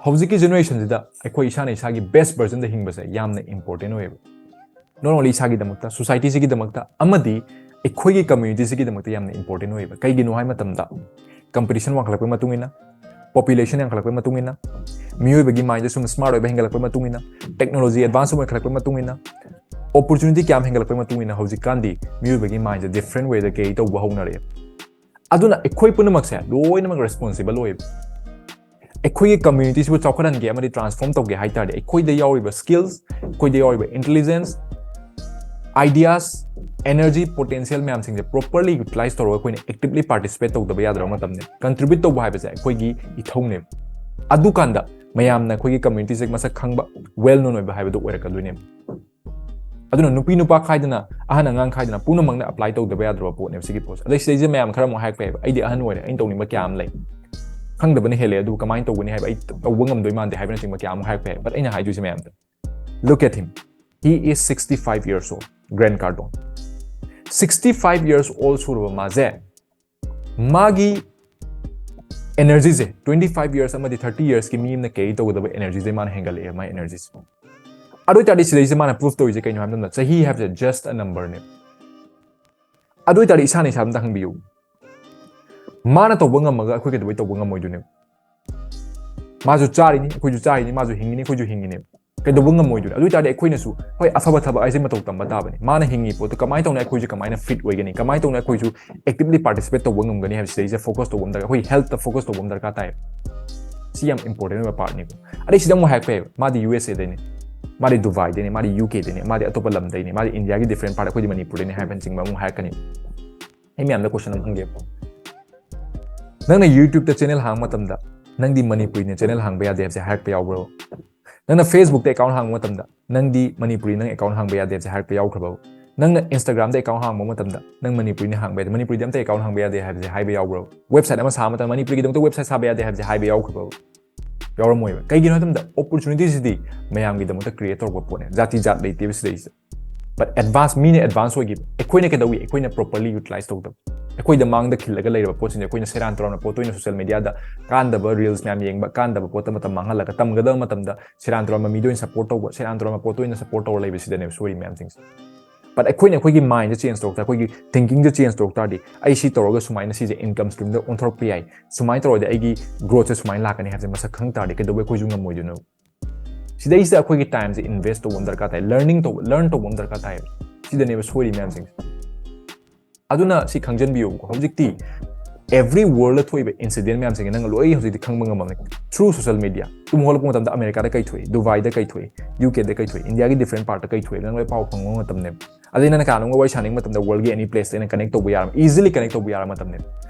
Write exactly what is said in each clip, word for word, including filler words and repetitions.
ꯍꯧꯖꯤꯛꯀꯤ ꯖꯦꯅꯦꯔꯦꯁꯟꯁꯤꯗ ꯑꯩꯈꯣꯏ ꯏꯁꯥꯅ ꯏꯁꯥꯒꯤ ꯕꯦꯁ ꯚꯔꯖꯟꯗ ꯍꯤꯡꯕꯁꯦ ꯌꯥꯝꯅ ꯏꯝꯄꯣꯔꯇꯦꯟ ꯑꯣꯏꯌꯦꯕ꯫ ꯅꯣꯠ ꯑꯣꯟꯂꯤ ꯏꯁꯥꯒꯤꯗꯃꯛꯇ, ꯁꯣꯁꯥꯏꯇꯤꯁꯤꯒꯤꯗꯃꯛꯇ ꯑꯃꯗꯤ ꯑꯩꯈꯣꯏꯒꯤ ꯀꯝꯃ꯭ꯌꯨꯅꯤꯇꯤꯁꯤꯒꯤꯗꯃꯛꯇ ꯌꯥꯝꯅ ꯏꯝꯄꯣꯔꯇꯦꯟ ꯑꯣꯏꯌꯦꯕ꯫ ꯀꯩꯒꯤꯅꯣ ꯍꯥꯏꯕ ꯃꯇꯝꯗ, ꯀꯝꯄꯤꯇꯤꯁꯟ ꯋꯥꯡꯈꯠꯂꯛꯄꯒꯤ ꯃꯇꯨꯡ ꯏꯟꯅ, ꯄꯣꯄꯨꯂꯦꯁꯟ ꯌꯥꯝꯈꯠꯂꯛꯄꯒꯤ ꯃꯇꯨꯡ ꯏꯟꯅ, ꯃꯤꯑꯣꯏꯕꯒꯤ ꯃꯥꯏꯟꯗ ꯁꯨꯝ ꯁ꯭ꯃꯥꯔꯠ ꯑꯣꯏꯕ ꯍꯦꯟꯒꯠꯂꯛꯄꯒꯤ ꯃꯇꯨꯡ ꯏꯟꯅ, ꯇꯦꯛꯅꯣꯂꯣꯖꯤ ꯑꯦꯗꯚꯥꯟꯁ ꯑꯣꯏꯈꯠꯂꯛꯄꯒꯤ ꯃꯇꯨꯡ ꯏꯟꯅ, ꯑꯣꯄꯣꯔꯆꯨꯅꯤꯇꯤ ꯀꯌꯥꯝ ꯍꯦꯟꯒꯠꯂꯛꯄꯒꯤ ꯃꯇꯨꯡ ꯏꯟꯅ ꯍꯧꯖꯤꯛꯀꯥꯟꯗꯤ ꯃꯤꯑꯣꯏꯕꯒꯤ ꯃꯥꯏꯟꯁꯦ ꯗꯤꯐ꯭ꯔꯦꯟ ꯋꯦꯗ ꯀꯦꯔꯤ ꯇꯧꯕ ꯍꯧꯅꯔꯛꯑꯦ꯫ ꯑꯗꯨꯅ ꯑꯩꯈꯣꯏ ꯄꯨꯝꯅꯃꯛꯁꯦ ꯂꯣꯏꯅꯃꯛ ꯔꯦꯁꯄꯣꯟꯁꯤꯕꯜ ꯑꯣꯏꯌꯦꯕ꯫ ꯑꯩꯈꯣꯏꯒꯤ ꯀꯝꯃ꯭ꯌꯨꯅꯤꯇꯤꯁꯤꯕꯨ ꯆꯥꯎꯈꯠꯍꯟꯒꯦ ꯑꯃꯗꯤ ꯇ꯭ꯔꯥꯟꯁꯐꯣꯔꯝ ꯇꯧꯒꯦ ꯍꯥꯏ ꯇꯥꯔꯗꯤ, ꯑꯩꯈꯣꯏꯗ ꯌꯥꯎꯔꯤꯕ ꯁ꯭ꯀꯤꯜꯁ, ꯑꯩꯈꯣꯏꯗ ꯌꯥꯎꯔꯤꯕ ꯏꯟꯇꯦꯂꯤꯖꯦꯟꯁ, ꯑꯥꯏꯗꯤꯌꯥꯁ, ꯑꯦꯅꯔꯖꯤ, ꯄꯣꯇꯦꯟꯁꯤꯌꯦꯜ ꯃꯌꯥꯝꯁꯤꯡꯁꯦ ꯄ꯭ꯔꯣꯄꯔꯂꯤ ꯌꯨꯇꯤꯂꯥꯏꯁ ꯇꯧꯔꯒ ꯑꯩꯈꯣꯏꯅ ꯑꯦꯛꯇꯤꯚꯂꯤ ꯄꯥꯔꯇꯤꯁꯤꯄꯦꯠ ꯇꯧꯗꯕ ꯌꯥꯗ꯭ꯔꯕ ꯃꯇꯝꯅꯦ꯫ ꯀꯟꯇ꯭ꯔꯤꯕ꯭ꯌꯨꯠ ꯇꯧꯕ ꯍꯥꯏꯕꯁꯦ ꯑꯩꯈꯣꯏꯒꯤ ꯏꯊꯧꯅꯦꯕ꯫ ꯑꯗꯨꯀꯥꯟꯗ ꯃꯌꯥꯝꯅ ꯑꯩꯈꯣꯏꯒꯤ ꯀꯝꯃ꯭ꯌꯨꯅꯤꯇꯤꯁꯦ ꯃꯁꯛ ꯈꯪꯕ, ꯋꯦꯜ ꯅꯣꯟ ꯑꯣꯏꯕ ꯍꯥꯏꯕꯗꯨ ꯑꯣꯏꯔꯛꯀꯗꯣꯏꯅꯦꯕ꯫ ꯑꯗꯨꯅ ꯅꯨꯄꯤ ꯅꯨꯄꯥ ꯈꯥꯏꯗꯅ, ꯑꯍꯟ ꯑꯉꯥꯡ ꯈꯥꯏꯗꯅ ꯄꯨꯝꯅꯃꯛꯅ ꯑꯦꯄ꯭ꯂꯥꯏ ꯇꯧꯗꯕ ꯌꯥꯗ꯭ꯔꯕ ꯄꯣꯠꯅꯦꯕ ꯁꯤꯒꯤ ꯄꯣꯠꯁꯦ꯫ ꯑꯗꯩ ꯁꯤꯗꯩꯁꯤꯗ ꯃꯌꯥꯝ ꯈꯔ ꯑꯃꯨꯛ ꯍꯥꯏꯔꯛꯄ ꯌꯥꯏꯕ, "ꯑꯩꯗꯤ ꯑꯍꯟ ꯑꯣꯏꯔꯦ, ꯑꯩꯅ ꯇꯧꯅꯤꯡꯕ ꯀꯌꯥ ꯑꯃ ꯂꯩ, ꯈꯪꯗꯕꯅ ꯍꯦꯜꯂꯦ, ꯑꯗꯨꯕꯨ ꯀꯃꯥꯏꯅ ꯇꯧꯒꯅꯤ ꯍꯥꯏꯕ, ꯑꯩ ꯇꯧꯕ ꯉꯝꯗꯣꯏ ꯃꯥꯟꯗꯦ" ꯍꯥꯏꯕꯅꯆꯤꯡꯕ ꯀꯌꯥ ꯑꯃ ꯍꯥꯏꯔꯛꯄ ꯌꯥꯏꯕ꯫ But ꯑꯩꯅ ꯍꯥꯏꯗꯣꯏꯁꯦ ꯃꯌꯥꯝꯗ, look at him, he is sixty five years old, Grant Cardone, sixty five years old ꯁꯨꯔꯕ ꯃꯥꯁꯦ, ꯃꯥꯒꯤ ꯑꯦꯅꯔꯖꯤꯁꯦ twenty five years ꯑꯃꯗꯤ thirty yearsꯀꯤ ꯃꯤ ꯑꯃꯅ ꯀꯦꯔꯤ ꯇꯧꯒꯗꯕ ꯑꯦꯅꯔꯖꯤꯁꯦ ꯃꯥꯅ ꯍꯦꯟꯒꯠꯂꯛꯑꯦ, ꯃꯥꯏ ꯑꯦꯅꯔꯖꯤꯁꯦ꯫ ꯑꯗꯨ ꯑꯣꯏꯇꯥꯔꯗꯤ ꯁꯤꯗꯩꯁꯤꯗ ꯃꯥꯅ ꯄ꯭ꯔꯨꯐ ꯇꯧꯔꯤꯁꯦ ꯀꯩꯅꯣ ꯍꯥꯏꯕ ꯃꯇꯝꯗ, ꯆꯍꯤ ꯍꯥꯏꯕꯁꯦ just a numberꯅꯦ꯫ ꯑꯗꯨ ꯑꯣꯏꯇꯥꯔꯗꯤ ꯏꯁꯥꯅ ꯏꯁꯥ ꯑꯝꯇ ꯍꯪꯕꯤꯌꯨ, ꯃꯥꯅ ꯇꯧꯕ ꯉꯝꯃꯒ ꯑꯩꯈꯣꯏ ꯀꯩꯗꯧꯕꯩ ꯇꯧꯕ ꯉꯝꯃꯣꯏꯗꯣꯏꯅꯣ? ꯃꯥꯁꯨ ꯆꯥꯔꯤꯅꯤ, ꯑꯩꯈꯣꯏꯁꯨ ꯆꯥꯔꯤꯅꯤ, ꯃꯥꯁꯨ ꯍꯤꯡꯉꯤꯅꯤ, ꯑꯩꯈꯣꯏꯁꯨ ꯍꯤꯡꯉꯤꯅꯦꯕ꯫ ꯀꯩꯗꯧꯕ ꯉꯝꯃꯣꯏꯗꯣꯏꯅꯣ? ꯑꯗꯨ ꯑꯣꯏꯇꯥꯔꯗꯤ ꯑꯩꯈꯣꯏꯅꯁꯨ, ꯍꯣꯏ, ꯑꯐꯕ ꯊꯕꯛ ꯍꯥꯏꯁꯦ ꯃꯇꯧ ꯇꯝꯕ ꯇꯥꯕꯅꯤ꯫ ꯃꯥꯅ ꯍꯤꯡꯉꯤ ꯄꯣꯠꯇꯣ ꯀꯃꯥꯏꯅ ꯇꯧꯅ ꯑꯩꯈꯣꯏꯁꯨ ꯀꯃꯥꯏꯅ ꯐꯤꯠ ꯑꯣꯏꯒꯅꯤ? ꯀꯃꯥꯏꯅ ꯇꯧꯅ ꯑꯩꯈꯣꯏꯁꯨ ꯑꯦꯛꯇꯤꯚꯂꯤ ꯄꯥꯔꯇꯤꯁꯤꯄꯦꯠ ꯇꯧꯕ ꯉꯝꯒꯅꯤ ꯍꯥꯏꯕꯁꯤꯗꯩꯁꯤꯗ ꯐꯣꯀꯁ ꯇꯧꯕ ꯑꯃ ꯗꯔꯀꯥꯔ, ꯑꯩꯈꯣꯏ ꯍꯦꯜꯠꯇ ꯐꯣꯀꯁ ꯇꯧꯕ ꯑꯃ ꯗꯔꯀꯥꯔ ꯇꯥꯏꯌꯦꯕ꯫ ꯁꯤ ꯌꯥꯝ ꯏꯝꯄꯣꯔꯇꯦꯟ ꯑꯣꯏꯕ ꯄꯥꯔꯠꯅꯤꯀꯣ꯫ ꯑꯗꯩ ꯁꯤꯗ ꯑꯃꯨꯛ ꯍꯥꯏꯔꯛꯄ ꯌꯥꯏꯕ, ꯃꯥꯗꯤ ꯌꯨ ꯑꯦꯁ ꯑꯦꯗꯩꯅꯤ, ꯃꯥꯗꯤ ꯗꯨꯕꯥꯏꯗꯩꯅꯤ, ꯃꯥꯗꯤ ꯑꯇꯣꯞꯄ ꯂꯝꯗꯩꯅꯤ, ꯃꯥꯗꯤ ꯏꯟꯗꯤꯌꯥꯒꯤ ꯗꯤꯐ꯭ꯔꯦꯟ ꯄꯥꯔꯠ, ꯑꯩꯈꯣꯏꯗꯤ ꯃꯅꯤꯄꯨꯔꯗꯩꯅꯤ ꯍꯥꯏꯕꯅꯆꯤꯡꯕ ꯑꯃꯨꯛ ꯍꯥꯏꯔꯛꯀꯅꯤ꯫ ꯑꯩ ꯃꯌꯥꯝꯗ ꯀꯣꯏꯁꯟ ꯑꯃ ꯍꯪꯒꯦꯕ꯫ ꯅꯪꯅ ꯌꯨꯇ꯭ꯌꯨꯕꯇ ꯆꯦꯅꯦꯜ ꯍꯥꯡꯕ ꯃꯇꯝꯗ ꯅꯪꯗꯤ ꯃꯅꯤꯄꯨꯔꯤꯅ ꯆꯦꯅꯦꯜ ꯍꯥꯡꯕ ꯌꯥꯗꯦ ꯍꯥꯏꯕꯁꯦ ꯍꯥꯏꯔꯛꯄ ꯌꯥꯎꯕ꯭ꯔꯣ? ꯅꯪꯅ ꯐꯦꯁꯕꯨꯛꯇ ꯑꯦꯀꯥꯎꯟ ꯍꯥꯡꯕ ꯃꯇꯝꯗ ꯅꯪꯗꯤ ꯃꯅꯤꯄꯨꯔꯤ ꯅꯪ ꯑꯦꯀꯥꯎꯟ ꯍꯥꯡꯕ ꯌꯥꯗꯦ ꯍꯥꯏꯕꯁꯦ ꯍꯥꯏꯔꯛꯄ ꯌꯥꯎꯈ꯭ꯔꯕ? ꯅꯪꯅ ꯏꯟꯁꯇꯥꯒ꯭ꯔꯥꯝꯗ ꯑꯦꯀꯥꯎꯟ ꯍꯥꯡꯕ ꯃꯇꯝꯗ ꯅꯪ ꯃꯅꯤꯄꯨꯔꯤꯅ ꯍꯥꯡꯕ ꯌꯥꯗꯦ, ꯃꯅꯤꯄꯨꯔꯤꯗ ꯑꯝꯇ ꯑꯦꯀꯥꯎꯟ ꯍꯥꯡꯕ ꯌꯥꯗꯦ ꯍꯥꯏꯕꯁꯦ ꯍꯥꯏꯕ ꯌꯥꯎꯈ꯭ꯔꯕ? ꯋꯦꯕꯁꯥꯏꯠ ꯑꯃ ꯁꯥꯕ ꯃꯇꯝꯗ ꯃꯅꯤꯄꯨꯔꯤꯒꯤꯗꯃꯛꯇ ꯋꯦꯕꯁꯥꯏꯠ ꯁꯥꯕ ꯌꯥꯗꯦ ꯍꯥꯏꯕꯁꯦ ꯍꯥꯏꯕ ꯌꯥꯎꯈ꯭ꯔꯕ? ꯌꯥꯎꯔꯝꯃꯣꯏꯕ꯫ ꯀꯩꯒꯤꯅꯣ ꯍꯥꯏꯕ ꯃꯇꯝꯗ ꯑꯣꯄꯣꯔꯆꯨꯅꯤꯇꯤꯁꯤꯗꯤ ꯃꯌꯥꯝꯒꯤꯗꯃꯛꯇ ꯀ꯭ꯔꯤꯌꯦꯠ ꯇꯧꯔꯛꯄ ꯄꯣꯠꯅꯦ, ꯖꯥꯇꯤ ꯖꯥꯠ ꯂꯩꯇꯦꯕ ꯁꯤꯗꯩꯁꯤꯗ꯫ But ꯑꯦꯗꯚꯥꯟꯁ, ꯃꯤꯅ ꯑꯦꯗꯚꯥꯟꯁ ꯑꯣꯏꯈꯤꯕ, ꯑꯩꯈꯣꯏꯅ ꯀꯩꯗꯧꯏ? ꯑꯩꯈꯣꯏꯅ ꯄ꯭ꯔꯣꯄꯔꯂꯤ ꯌꯨꯇꯤꯂꯥꯏꯁ ꯇꯧꯗꯕ꯫ ꯑꯩꯈꯣꯏꯗ ꯃꯥꯡꯗ ꯈꯤꯜꯂꯒ ꯂꯩꯔꯕ ꯄꯣꯠꯁꯤꯡꯁꯦ ꯑꯩꯈꯣꯏꯅ ꯁꯦꯔꯥꯟ ꯇꯨꯔꯥꯟꯕ ꯄꯣꯠꯇ ꯑꯣꯏꯅ social media ꯗ ꯀꯥꯟꯗꯕ reels ꯃꯌꯥꯝ ꯌꯦꯡꯕ, ꯀꯥꯟꯗꯕ ꯄꯣꯠꯇ ꯃꯇꯝ ꯃꯥꯡꯍꯜꯂꯒ, ꯇꯝꯒꯗꯕ ꯃꯇꯝꯗ ꯁꯦꯔꯥꯟ ꯇꯨꯔꯥꯟꯕ ꯃꯤꯗ ꯑꯣꯏꯅ support ꯇꯧꯕ, ꯁꯦꯔꯥꯟ ꯇꯨꯔꯥꯟꯕ ꯄꯣꯠꯇ ꯑꯣꯏꯅ support ꯇꯧꯔ ꯂꯩꯕꯁꯤꯗꯅꯦꯕ ꯁꯣꯏꯔꯤ ꯃꯌꯥꯝꯁꯤꯡꯁꯦ꯫ But ꯑꯩꯈꯣꯏꯅ ꯑꯩꯈꯣꯏꯒꯤ mind ꯁꯦ change ꯇꯧꯔꯛ ꯇꯥꯔꯗꯤ, ꯑꯩꯈꯣꯏꯒꯤ thinking ꯁꯦ change ꯇꯧꯔꯛ ꯇꯥꯔꯗꯤ, ꯑꯩ ꯁꯤ ꯇꯧꯔꯒ ꯁꯨꯃꯥꯏꯅ ꯁꯤꯁꯦ income stream ꯗ ꯑꯣꯟꯊꯣꯔꯛꯄ ꯌꯥꯏ, ꯁꯨꯃꯥꯏꯅ ꯇꯧꯔꯗꯤ ꯑꯩꯒꯤ growth ꯁꯦ ꯁꯨꯃꯥꯏꯅ ꯂꯥꯛꯀꯅꯤ ꯍꯥꯏꯕꯁꯦ ꯃꯁꯛ ꯈꯪ ꯇꯥꯔꯗꯤ ꯀꯩꯗꯧꯕꯩ ꯑꯩꯈꯣꯏꯁꯨ ꯉꯝꯃꯣꯏꯗꯣꯏꯅꯣ? ꯁꯤꯗꯩꯁꯤꯗ ꯑꯩꯈꯣꯏꯒꯤ time ꯁꯦ invest ꯇꯧꯕ ꯑꯃ ꯗꯔꯀꯥꯔ ꯇꯥꯏ, learning ꯇꯧꯕ, learn ꯇꯧꯕ ꯑꯃ ꯗꯔꯀꯥꯔ ꯇꯥꯏꯌꯦꯕ꯫ ꯁꯤꯗꯅꯦꯕ ꯁꯣꯏꯔꯤ ꯃꯌꯥꯝꯁꯤꯡꯁꯦ꯫ ꯑꯗꯨꯅ ꯁꯤ ꯈꯪꯖꯟꯕꯤꯌꯨꯀꯣ, ꯍꯧꯖꯤꯛꯇꯤ every world ꯗ ꯊꯣꯛꯏꯕ incident ꯃꯌꯥꯝꯁꯤꯡꯁꯦ ꯅꯪ ꯂꯣꯏ ꯍꯧꯖꯤꯛꯇꯤ ꯈꯪꯕ ꯉꯝꯃꯝꯅꯤ through social media꯫ ꯇꯨꯝ ꯍꯧꯒꯠꯂꯛꯄ ꯃꯇꯝꯗ ꯑꯃꯦꯔꯤꯀꯥꯗ ꯀꯩ ꯊꯣꯛꯏ, ꯗꯨꯕꯥꯏꯗ ꯀꯩ ꯊꯣꯛꯏ, ꯌꯨ ꯀꯦꯗ ꯀꯩ ꯊꯣꯛꯏ, ꯏꯟꯗꯤꯌꯥꯒꯤ different part ꯇ ꯀꯩ ꯊꯣꯛꯏ, ꯅꯪ ꯂꯣꯏ ꯄꯥꯎ ꯐꯪꯕ ꯃꯇꯝꯅꯦꯕ꯫ ꯑꯗꯩ ꯅꯪꯅ ꯀꯅꯥꯅꯣꯝꯒ ꯋꯥꯔꯤ ꯁꯥꯅꯤꯡꯕ ꯃꯇꯝꯗ world ꯒꯤ any place ꯇ ꯅꯪ connect ꯇꯧꯕ ꯌꯥꯔꯕ, easily connect ꯇꯧꯕ ꯌꯥꯔꯕ ꯃꯇꯝꯅꯦꯕ꯫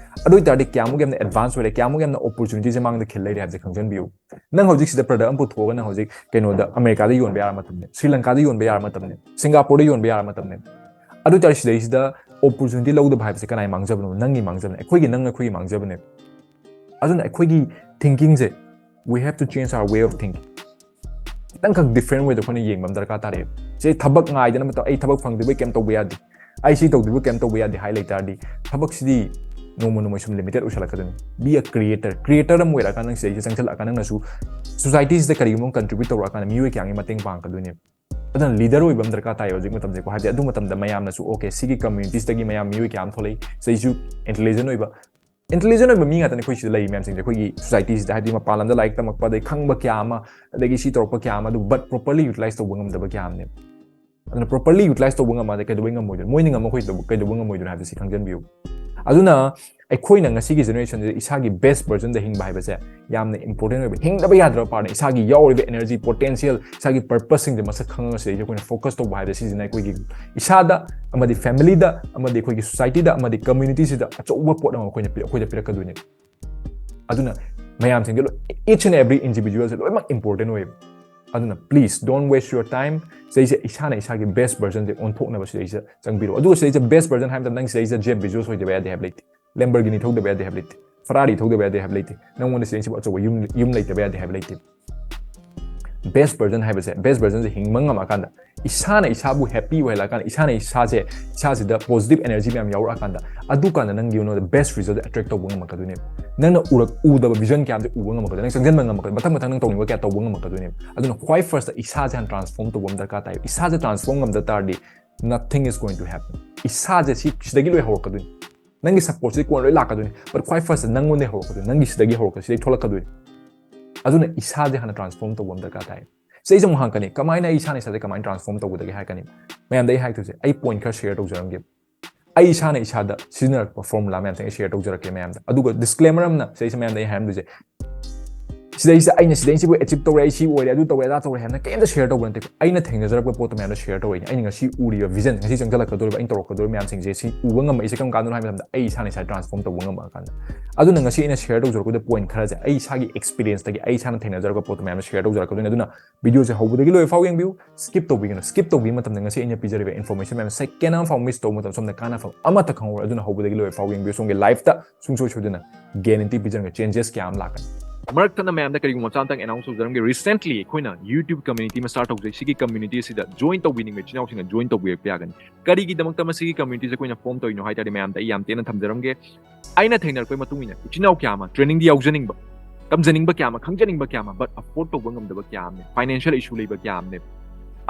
ꯑꯗꯨ ꯑꯣꯏꯇꯥꯔꯗꯤ ꯀꯌꯥꯃꯨꯛ ꯌꯥꯝꯅ advance ꯑꯣꯏꯔꯦ, ꯀꯌꯥꯃꯨꯛ ꯌꯥꯝꯅ opportunity ꯁꯦ ꯃꯥꯡꯗ ꯈꯤꯜ ꯂꯩꯔꯦ ꯍꯥꯏꯕꯁꯦ ꯈꯪꯖꯟꯕꯤꯌꯨ꯫ ꯅꯪ ꯍꯧꯖꯤꯛ ꯁꯤꯗ product ꯑꯃ ꯄꯨꯊꯣꯛꯑꯒ ꯅꯪ ꯍꯧꯖꯤꯛ ꯀꯩꯅꯣꯗ ꯑꯃꯦꯔꯤꯀꯥꯗ ꯌꯣꯟꯕ ꯌꯥꯔꯕ ꯃꯇꯝꯅꯦ, ꯁ꯭ꯔꯤ ꯂꯪꯀꯥꯗ ꯌꯣꯟꯕ ꯌꯥꯔꯕ ꯃꯇꯝꯅꯦ, ꯁꯤꯡꯒꯥꯄꯨꯔꯗ ꯌꯣꯟꯕ ꯌꯥꯔꯕ ꯃꯇꯝꯅꯦ꯫ ꯑꯗꯨ ꯑꯣꯏꯇꯥꯔꯗꯤ ꯁꯤꯗꯩꯁꯤꯗ opportunity ꯂꯧꯗꯕ ꯍꯥꯏꯕꯁꯦ ꯀꯅꯥꯏ ꯃꯥꯡꯖꯕꯅꯣ? ꯅꯪꯒꯤ ꯃꯥꯡꯖꯕꯅꯦ, ꯑꯩꯈꯣꯏꯒꯤ, ꯅꯪ ꯑꯩꯈꯣꯏꯒꯤ ꯃꯥꯡꯖꯕꯅꯦ꯫ ꯑꯗꯨꯅ ꯑꯩꯈꯣꯏꯒꯤ thinking say, we have to change our way of thinking꯫ ꯈꯤꯇꯪꯈꯛ different way ꯗ ꯑꯩꯈꯣꯏꯅ ꯌꯦꯡꯕ ꯑꯃ ꯗꯔꯀꯥꯔ ꯇꯥꯔꯛꯑꯦꯕ꯫ ꯁꯤ ꯊꯕꯛ ꯉꯥꯏꯗꯅ ꯃꯇꯝ, "ꯑꯩ ꯊꯕꯛ ꯐꯪꯗ꯭ꯔꯤꯕꯩ ꯀꯩꯝ ꯇꯧꯕ ꯌꯥꯗꯦ, ꯑꯩ ꯁꯤ ꯇꯧꯗ꯭ꯔꯤꯕꯩ ꯀꯩꯝ ꯇꯧꯕ ꯌꯥꯗꯦ" ꯍꯥꯏ ꯂꯩꯇꯥꯔꯗꯤ ꯊꯕꯛꯁꯤꯗꯤ ꯅꯣꯡꯃ ꯅꯣꯡꯃꯒꯤ ꯁꯨꯝ limited ꯑꯣꯏꯁꯜꯂꯛꯀꯗꯣꯏꯅꯤ꯫ Be a creator꯫ Creator ꯑꯃ ꯑꯣꯏꯔꯛꯑꯀꯥꯟꯗ ꯅꯪ ꯁꯤꯗꯩꯁꯤꯗ ꯆꯪꯁꯤꯜꯂꯛꯑꯀꯥꯟꯗ ꯅꯪꯅꯁꯨ society ꯁꯤꯗ ꯀꯔꯤꯒꯨꯝꯕ ꯑꯃ contribute ꯇꯧꯔꯛꯑꯀꯥꯟꯗ ꯃꯤꯑꯣꯏ ꯀꯌꯥꯒꯤ ꯃꯇꯦꯡ ꯄꯥꯡꯉꯛꯀꯗꯣꯏꯅꯦꯕ꯫ ꯑꯗꯨꯅ leader ꯑꯣꯏꯕ ꯑꯃ ꯗꯔꯀꯥꯔ ꯇꯥꯏꯌꯦ ꯍꯧꯖꯤꯛ ꯃꯇꯝꯁꯦꯀꯣ꯫ ꯍꯥꯏꯕꯗꯤ ꯑꯗꯨ ꯃꯇꯝꯗ ꯃꯌꯥꯝꯅꯁꯨ, "Okay, ꯁꯤꯒꯤ communities ꯇꯒꯤ ꯃꯌꯥꯝ ꯃꯤꯑꯣꯏ ꯀꯌꯥ ꯑꯃ ꯊꯣꯛꯂꯛꯏ, ꯁꯤꯗꯩꯁꯨ intelligent ꯑꯣꯏꯕ", intelligent ꯑꯣꯏꯕ ꯃꯤ ꯉꯥꯛꯇꯅꯦ ꯑꯩꯈꯣꯏ ꯁꯤꯗ ꯂꯩꯔꯤ ꯃꯌꯥꯝꯁꯤꯡꯁꯦ, ꯑꯩꯈꯣꯏꯒꯤ society ꯁꯤꯗ꯫ ꯍꯥꯏꯗꯤ ꯃꯄꯥꯟ ꯂꯝꯗ ꯂꯥꯏꯔꯤꯛ ꯇꯝꯃꯛꯄ, ꯑꯗꯩ ꯈꯪꯕ ꯀꯌꯥ ꯑꯃ, ꯑꯗꯒꯤ ꯁꯤ ꯇꯧꯔꯛꯄ ꯀꯌꯥ ꯑꯃ, ꯑꯗꯨ but properly utilize ꯇꯧꯕ ꯉꯝꯗꯕ ꯀꯌꯥ ꯑꯃꯅꯦꯕ꯫ ꯑꯗꯨꯅ properly utilize ꯇꯧꯕ ꯉꯝꯃꯗꯤ ꯀꯩꯗꯧꯕꯩ ꯉꯝꯃꯣꯏꯗꯣꯏꯅꯣ? ꯃꯣꯏꯅ ꯉꯝꯃ ꯑꯩꯈꯣꯏ ꯀꯩꯗꯧ-, ꯀꯩꯗꯧꯕꯩ ꯉꯝꯃꯣꯏꯗꯣꯏꯅꯣ ꯍꯥꯏꯕꯁꯤ ꯈꯪꯖꯟꯕꯤꯌꯨ꯫ ꯑꯗꯨꯅ ꯑꯩꯈꯣꯏꯅ ꯉꯁꯤꯒꯤ generation ꯁꯤꯗ ꯏꯁꯥꯒꯤ best version ꯗ ꯍꯤꯡꯕ ꯍꯥꯏꯕꯁꯦ ꯌꯥꯝꯅ important ꯑꯣꯏꯕ, ꯍꯤꯡꯗꯕ ꯌꯥꯗ꯭ꯔꯕ part ꯅꯤ꯫ ꯏꯁꯥꯒꯤ ꯌꯥꯎꯔꯤꯕ energy, potential, ꯏꯁꯥꯒꯤ purpose ꯁꯤꯡꯁꯦ ꯃꯁꯛ ꯈꯪꯉꯒ ꯁꯤꯗꯩꯁꯤꯗ ꯑꯩꯈꯣꯏꯅ focus ꯇꯧꯕ ꯍꯥꯏꯕꯁꯦ ꯁꯤꯁꯤꯅ ꯑꯩꯈꯣꯏꯒꯤ ꯏꯁꯥꯗ ꯑꯃꯗꯤ family ꯗ ꯑꯃꯗꯤ ꯑꯩꯈꯣꯏꯒꯤ society ꯗ ꯑꯃꯗꯤ community ꯁꯤꯗ ꯑꯆꯧꯕ ꯄꯣꯠ ꯑꯃ ꯑꯩꯈꯣꯏꯅ ꯄꯤ-, ꯑꯩꯈꯣꯏꯗ ꯄꯤꯔꯛꯀꯗꯣꯏꯅꯦ꯫ ꯑꯗꯨꯅ ꯃꯌꯥꯝꯁꯤꯡꯁꯦ ꯂꯣꯏ, each and every individual ꯁꯦ ꯂꯣꯏꯅꯃꯛ important ꯑꯣꯏꯌꯦꯕ꯫ ꯑꯗꯨꯅ please don't waste your time꯫ ꯁꯤꯗꯩꯁꯤꯗ ꯏꯁꯥꯅ ꯏꯁꯥꯒꯤ best version ꯁꯦ ꯑꯣꯟꯊꯣꯛꯅꯕ ꯁꯤꯗꯩꯁꯤꯗ ꯆꯪꯕꯤꯔꯣ꯫ ꯑꯗꯨꯒ ꯁꯤꯗꯩꯁꯤꯗ best version ꯍꯥꯏ ꯃꯇꯝꯗ ꯅꯪ ꯁꯤꯗꯩꯁꯤꯗ Jeff Bezos ꯑꯣꯏꯗꯕ ꯌꯥꯗꯦ ꯍꯥꯏꯕ ꯂꯩꯇꯦ, Lamborghini ꯊꯧꯗꯕ ꯌꯥꯗꯦ ꯍꯥꯏꯕ ꯂꯩꯇꯦ, Ferrari ꯊꯧꯗꯕ ꯌꯥꯗꯦ ꯍꯥꯏꯕ ꯂꯩꯇꯦ, ꯅꯪꯉꯣꯟꯗ ꯁꯤꯗꯩꯁꯤꯕꯨ ꯑꯆꯧꯕ ꯌꯨꯝ, ꯌꯨꯝ ꯂꯩꯇꯕ ꯌꯥꯗꯦ ꯍꯥꯏꯕ ꯂꯩꯇꯦ꯫ Best version ꯍꯥꯏꯕꯁꯦ, best versionꯁꯦ ꯍꯤꯡꯕ ꯉꯝꯃꯀꯥꯟꯗ, ꯏꯁꯥꯅ ꯏꯁꯥꯕꯨ happy ꯑꯣꯏꯍꯜꯂꯀꯥꯟꯗ, ꯏꯁꯥꯅ ꯏꯁꯥꯁꯦ, ꯏꯁꯥꯁꯤꯗ positive energy ꯃꯌꯥꯝ ꯌꯥꯎꯔꯛꯑꯀꯥꯟꯗ, ꯑꯗꯨꯀꯥꯟꯗ ꯅꯪꯒꯤ, you know, the best result attract ꯇꯧꯕ ꯉꯝꯃꯛꯀꯗꯣꯏꯅꯦꯕ꯫ ꯅꯪꯅ ꯎꯔꯛ ꯎꯗꯕ vision ꯀꯌꯥꯝꯁꯦ ꯎꯕ ꯉꯝꯃꯛꯀꯗꯣꯏꯅꯦ, ꯅꯪ ꯆꯪꯁꯤꯟꯕ ꯉꯝꯃꯛꯀꯗꯣꯏꯅꯦ, ꯃꯊꯪ ꯃꯊꯪ ꯅꯪ ꯇꯧꯅꯤꯡꯕ ꯀꯌꯥ ꯇꯧꯕ ꯉꯝꯃꯛꯀꯗꯣꯏꯅꯦꯕ꯫ ꯑꯗꯨꯅ ꯈ꯭ꯋꯥꯏ firstꯇ ꯏꯁꯥꯁꯦ ꯍꯥꯟꯅ transform ꯇꯧꯕ ꯑꯃ ꯗꯔꯀꯥꯔ ꯇꯥꯏ꯫ ꯏꯁꯥꯁꯦ transform ꯉꯝꯗ ꯇꯥꯔꯗꯤ, nothing is going to happen. ꯏꯁꯥꯁꯦ ꯁꯤ, ꯁꯤꯗꯒꯤ ꯂꯣꯏ ꯍꯧꯔꯛꯀꯗꯣꯏꯅꯤ꯫ ꯅꯪꯒꯤ supportꯁꯤꯗꯤ ꯀꯣꯟꯅ ꯂꯣꯏ ꯂꯥꯛꯀꯗꯣꯏꯅꯤ, but ꯈ꯭ꯋꯥꯏ firstꯇ ꯅꯪꯉꯣꯟꯗꯒꯤ ꯍꯧꯔꯛꯀꯗꯣꯏꯅꯤ, ꯅꯪꯒꯤ ꯁꯤꯗꯒꯤ ꯍꯧꯔꯛꯀꯗꯣꯏꯅꯤ, ꯁꯤꯗꯒꯤ ꯊꯣꯛꯂꯛꯀꯗꯣꯏꯅꯤ꯫ ꯑꯗꯨꯅ ꯏꯁꯥꯁꯦ ꯍꯥꯟꯅ transform ꯇꯧꯕ ꯑꯃ ꯗꯔꯀꯥꯔ ꯇꯥꯏ꯫ ꯁꯤꯗꯩꯁꯤꯗ ꯑꯃꯨꯛ ꯍꯪꯉꯛꯀꯅꯤ, "ꯀꯃꯥꯏꯅ ꯑꯩ ꯏꯁꯥꯅ ꯏꯁꯥꯁꯦ ꯀꯃꯥꯏꯅ transform ꯇꯧꯒꯗꯒꯦ?" ꯍꯥꯏꯔꯛꯀꯅꯤ꯫ ꯃꯌꯥꯝꯗ ꯑꯩ ꯍꯥꯏꯗꯣꯏꯁꯦ, ꯑꯩ point ꯈꯔ share ꯇꯧꯖꯔꯝꯒꯦ꯫ ꯑꯩ ꯏꯁꯥꯅ ꯏꯁꯥꯗ ꯁꯤꯖꯤꯟꯅꯔꯛꯄ formula ꯃꯌꯥꯝꯁꯦ ꯑꯩ share ꯇꯧꯖꯔꯛꯀꯦ ꯃꯌꯥꯝꯗ꯫ ꯑꯗꯨꯒ disclaimer ꯑꯃꯅ ꯁꯤꯗꯩꯁꯤꯗ ꯃꯌꯥꯝꯗ ꯑꯩ ꯍꯥꯏꯔꯝꯗꯣꯏꯁꯦ, ꯁꯤꯗꯩꯁꯤꯗ ꯑꯩꯅ ꯁꯤꯗꯩꯁꯤꯕꯨ achieve ꯇꯧꯔꯦ, ꯑꯩ ꯁꯤ ꯑꯣꯏꯔꯦ, ꯑꯗꯨ ꯇꯧꯔꯦ, ꯑꯗꯥ ꯇꯧꯔꯦ ꯍꯥꯏꯅ ꯀꯩꯝꯇ share ꯇꯧꯕ ꯅꯠꯇꯦ꯫ ꯑꯩꯅ ꯊꯦꯡꯅꯖꯔꯛꯄ ꯄꯣꯠꯇꯣ ꯃꯌꯥꯝꯗꯣ share ꯇꯧꯔꯛꯏꯅꯦ꯫ ꯑꯩꯅ ꯉꯁꯤ ꯎꯔꯤꯕ vision, ꯉꯁꯤ ꯆꯪꯁꯤꯜꯂꯛꯀꯗꯧꯔꯤꯕ, ꯑꯩꯅ ꯇꯧꯔꯛꯀꯗꯧꯔꯤꯕ ꯃꯌꯥꯝꯁꯤꯡꯁꯦ, ꯁꯤ ꯎꯕ ꯉꯝꯃꯛꯏꯁꯦ ꯀꯔꯝ ꯀꯥꯟꯗꯅꯣ ꯍꯥꯏꯕ ꯃꯇꯝꯗ, ꯑꯩ ꯏꯁꯥꯅ ꯏꯁꯥ transform ꯇꯧꯕ ꯉꯝꯃꯛꯑꯀꯥꯟꯗ꯫ ꯑꯗꯨꯅ ꯉꯁꯤ ꯑꯩꯅ share ꯇꯧꯖꯔꯛꯄꯗ point ꯈꯔꯁꯦ ꯑꯩ ꯏꯁꯥꯒꯤ experienceꯇꯒꯤ, ꯑꯩ ꯏꯁꯥꯅ ꯊꯦꯡꯅꯖꯔꯛꯄ ꯄꯣꯠꯇꯣ ꯃꯌꯥꯝꯗꯣ share ꯇꯧꯖꯔꯛꯀꯗꯣꯏꯅꯦ꯫ ꯑꯗꯨꯅ videoꯁꯦ ꯍꯧꯕꯗꯒꯤ ꯂꯣꯏꯕ ꯐꯥꯎ ꯌꯦꯡꯕꯤꯌꯨ, skip ꯇꯧꯕꯤꯒꯅꯨ꯫ Skip ꯇꯧꯕꯤꯕ ꯃꯇꯝꯗ ꯉꯁꯤ ꯑꯩꯅ ꯄꯤꯖꯔꯤꯕ information ꯃꯌꯥꯝ second ꯑꯃ ꯐꯥꯎ miss ꯇꯧꯕ ꯃꯇꯝꯗ ꯁꯣꯝꯗ ꯀꯥꯟꯅꯐꯝ ꯑꯃꯠꯇ ꯈꯪꯍꯧꯔꯣꯏ꯫ ꯑꯗꯨꯅ ꯍꯧꯕꯗꯒꯤ ꯂꯣꯏꯕ ꯐꯥꯎ ꯌꯦꯡꯕꯤꯌꯨ꯫ ꯁꯣꯝꯒꯤ lifeꯇ ꯁꯨꯡꯁꯣꯏ ꯁꯣꯏꯗꯅ guarantee ꯄꯤꯖꯔꯒ changes ꯀꯌꯥ ꯑꯃ ꯂꯥꯛꯀꯅꯤ꯫ ꯃꯔꯛ ꯊꯠꯅ ꯃꯌꯥꯝꯗ ꯀꯔꯤꯒꯨꯝꯕ ꯃꯆꯥ ꯑꯃꯇꯪ announce ꯇꯧꯖꯔꯝꯒꯦ꯫ Recently ꯑꯩꯈꯣꯏꯅ YouTube community ꯑꯃ start ꯇꯧꯖꯩ꯫ ꯁꯤꯒꯤ community ꯑꯁꯤꯗ join ꯇꯧꯕꯤꯅꯤꯡꯕ ꯏꯆꯤꯟ ꯏꯅꯥꯎꯁꯤꯡꯅ join ꯇꯧꯕꯤꯔꯛꯄ ꯌꯥꯒꯅꯤ꯫ ꯀꯔꯤꯒꯤꯗꯃꯛꯇ ꯃꯁꯤꯒꯤ communityꯁꯦ ꯑꯩꯈꯣꯏꯅ form ꯇꯧꯔꯤꯅꯣ ꯍꯥꯏ ꯇꯥꯔꯗꯤ, ꯃꯌꯥꯝꯗ ꯑꯩ ꯌꯥꯝ ꯇꯦꯟꯅ ꯊꯝꯖꯔꯝꯒꯦ꯫ ꯑꯩꯅ ꯊꯦꯡꯅꯔꯛꯄꯒꯤ ꯃꯇꯨꯡ ꯏꯟꯅ ꯏꯆꯤꯟ ꯏꯅꯥꯎ ꯀꯌꯥ ꯑꯃ trainingꯗꯤ ꯌꯥꯎꯖꯅꯤꯡꯕ, ꯇꯝꯖꯅꯤꯡꯕ ꯀꯌꯥ ꯑꯃ, ꯈꯪꯖꯅꯤꯡꯕ ꯀꯌꯥ ꯑꯃ, but afford ꯇꯧꯕ ꯉꯝꯗꯕ ꯀꯌꯥ ꯑꯃꯅꯦ, financial issue ꯂꯩꯕ ꯀꯌꯥ ꯑꯃꯅꯦ꯫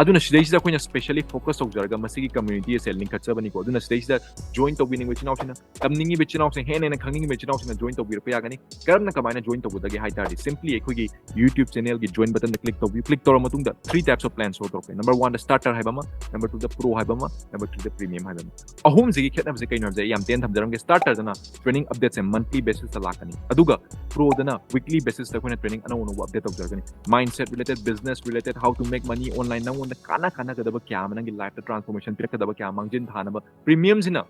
ꯑꯗꯨꯅ ꯁꯤꯗꯩꯁꯤꯗ ꯑꯩꯈꯣꯏꯅ specially focus ꯇꯧꯖꯔꯒ ꯃꯁꯤꯒꯤ community ꯑꯁꯦ ꯂꯤꯡꯈꯠꯆꯕꯅꯤꯀꯣ꯫ ꯑꯗꯨꯅ ꯁꯤꯗꯩꯁꯤꯗ join ꯇꯧꯕꯤꯅꯤꯡꯕ ꯏꯆꯤꯟ ꯏꯅꯥꯎꯁꯤꯡꯅ, ꯇꯝꯅꯤꯡꯉꯤꯕ ꯏꯆꯤꯟ ꯏꯅꯥꯎꯁꯤꯡ, ꯍꯦꯟꯅ ꯍꯦꯟꯅ ꯈꯪꯅꯤꯡꯉꯤꯕ ꯏꯆꯤꯟ ꯏꯅꯥꯎꯁꯤꯡꯅ join ꯇꯧꯕꯤꯔꯛꯄ ꯌꯥꯒꯅꯤ꯫ ꯀꯔꯝꯅ, ꯀꯃꯥꯏꯅ join ꯇꯧꯒꯗꯒꯦ ꯍꯥꯏ ꯇꯥꯔꯗꯤ, simply ꯑꯩꯈꯣꯏꯒꯤ YouTube channelꯒꯤ join buttonꯗ click ꯇꯧꯕꯤꯌꯨ꯫ Click ꯇꯧꯔ ꯃꯇꯨꯡꯗ three types of plan show ꯇꯧꯔꯛꯀꯅꯤ꯫ Number oneꯗ starter ꯍꯥꯏꯕ ꯑꯃ, number twoꯗ pro ꯍꯥꯏꯕ ꯑꯃ, number threeꯗ premium ꯍꯥꯏꯕ ꯑꯃ꯫ ꯑꯍꯨꯝꯁꯤꯒꯤ ꯈꯦꯠꯅꯕꯁꯦ ꯀꯩꯅꯣ ꯍꯥꯏꯕꯁꯦ ꯑꯩ ꯌꯥꯝ ꯇꯦꯟꯅ ꯊꯝꯖꯔꯝꯒꯦ꯫ Starterꯗꯅ training updateꯁꯦ monthly basisꯇ ꯂꯥꯛꯀꯅꯤ, ꯑꯗꯨꯒ proꯗꯅ weekly basisꯇ ꯑꯩꯈꯣꯏꯅ training ꯑꯅꯧ ꯑꯅꯧꯕ update ꯇꯧꯖꯔꯛꯀꯅꯤ꯫ Mindset related, business related, how to make money online, ꯅꯪꯉꯣꯟꯗ ꯀꯥꯟꯅ ꯀꯥꯟꯅꯒꯗꯕ ꯀꯌꯥ ꯑꯃ, ꯅꯪꯒꯤ lifeꯇ transformation ꯄꯤꯔꯛꯀꯗꯕ ꯀꯌꯥ ꯑꯃ ꯃꯥꯡꯖꯤꯟ ꯊꯥꯅꯕ꯫ Premiumꯁꯤꯅ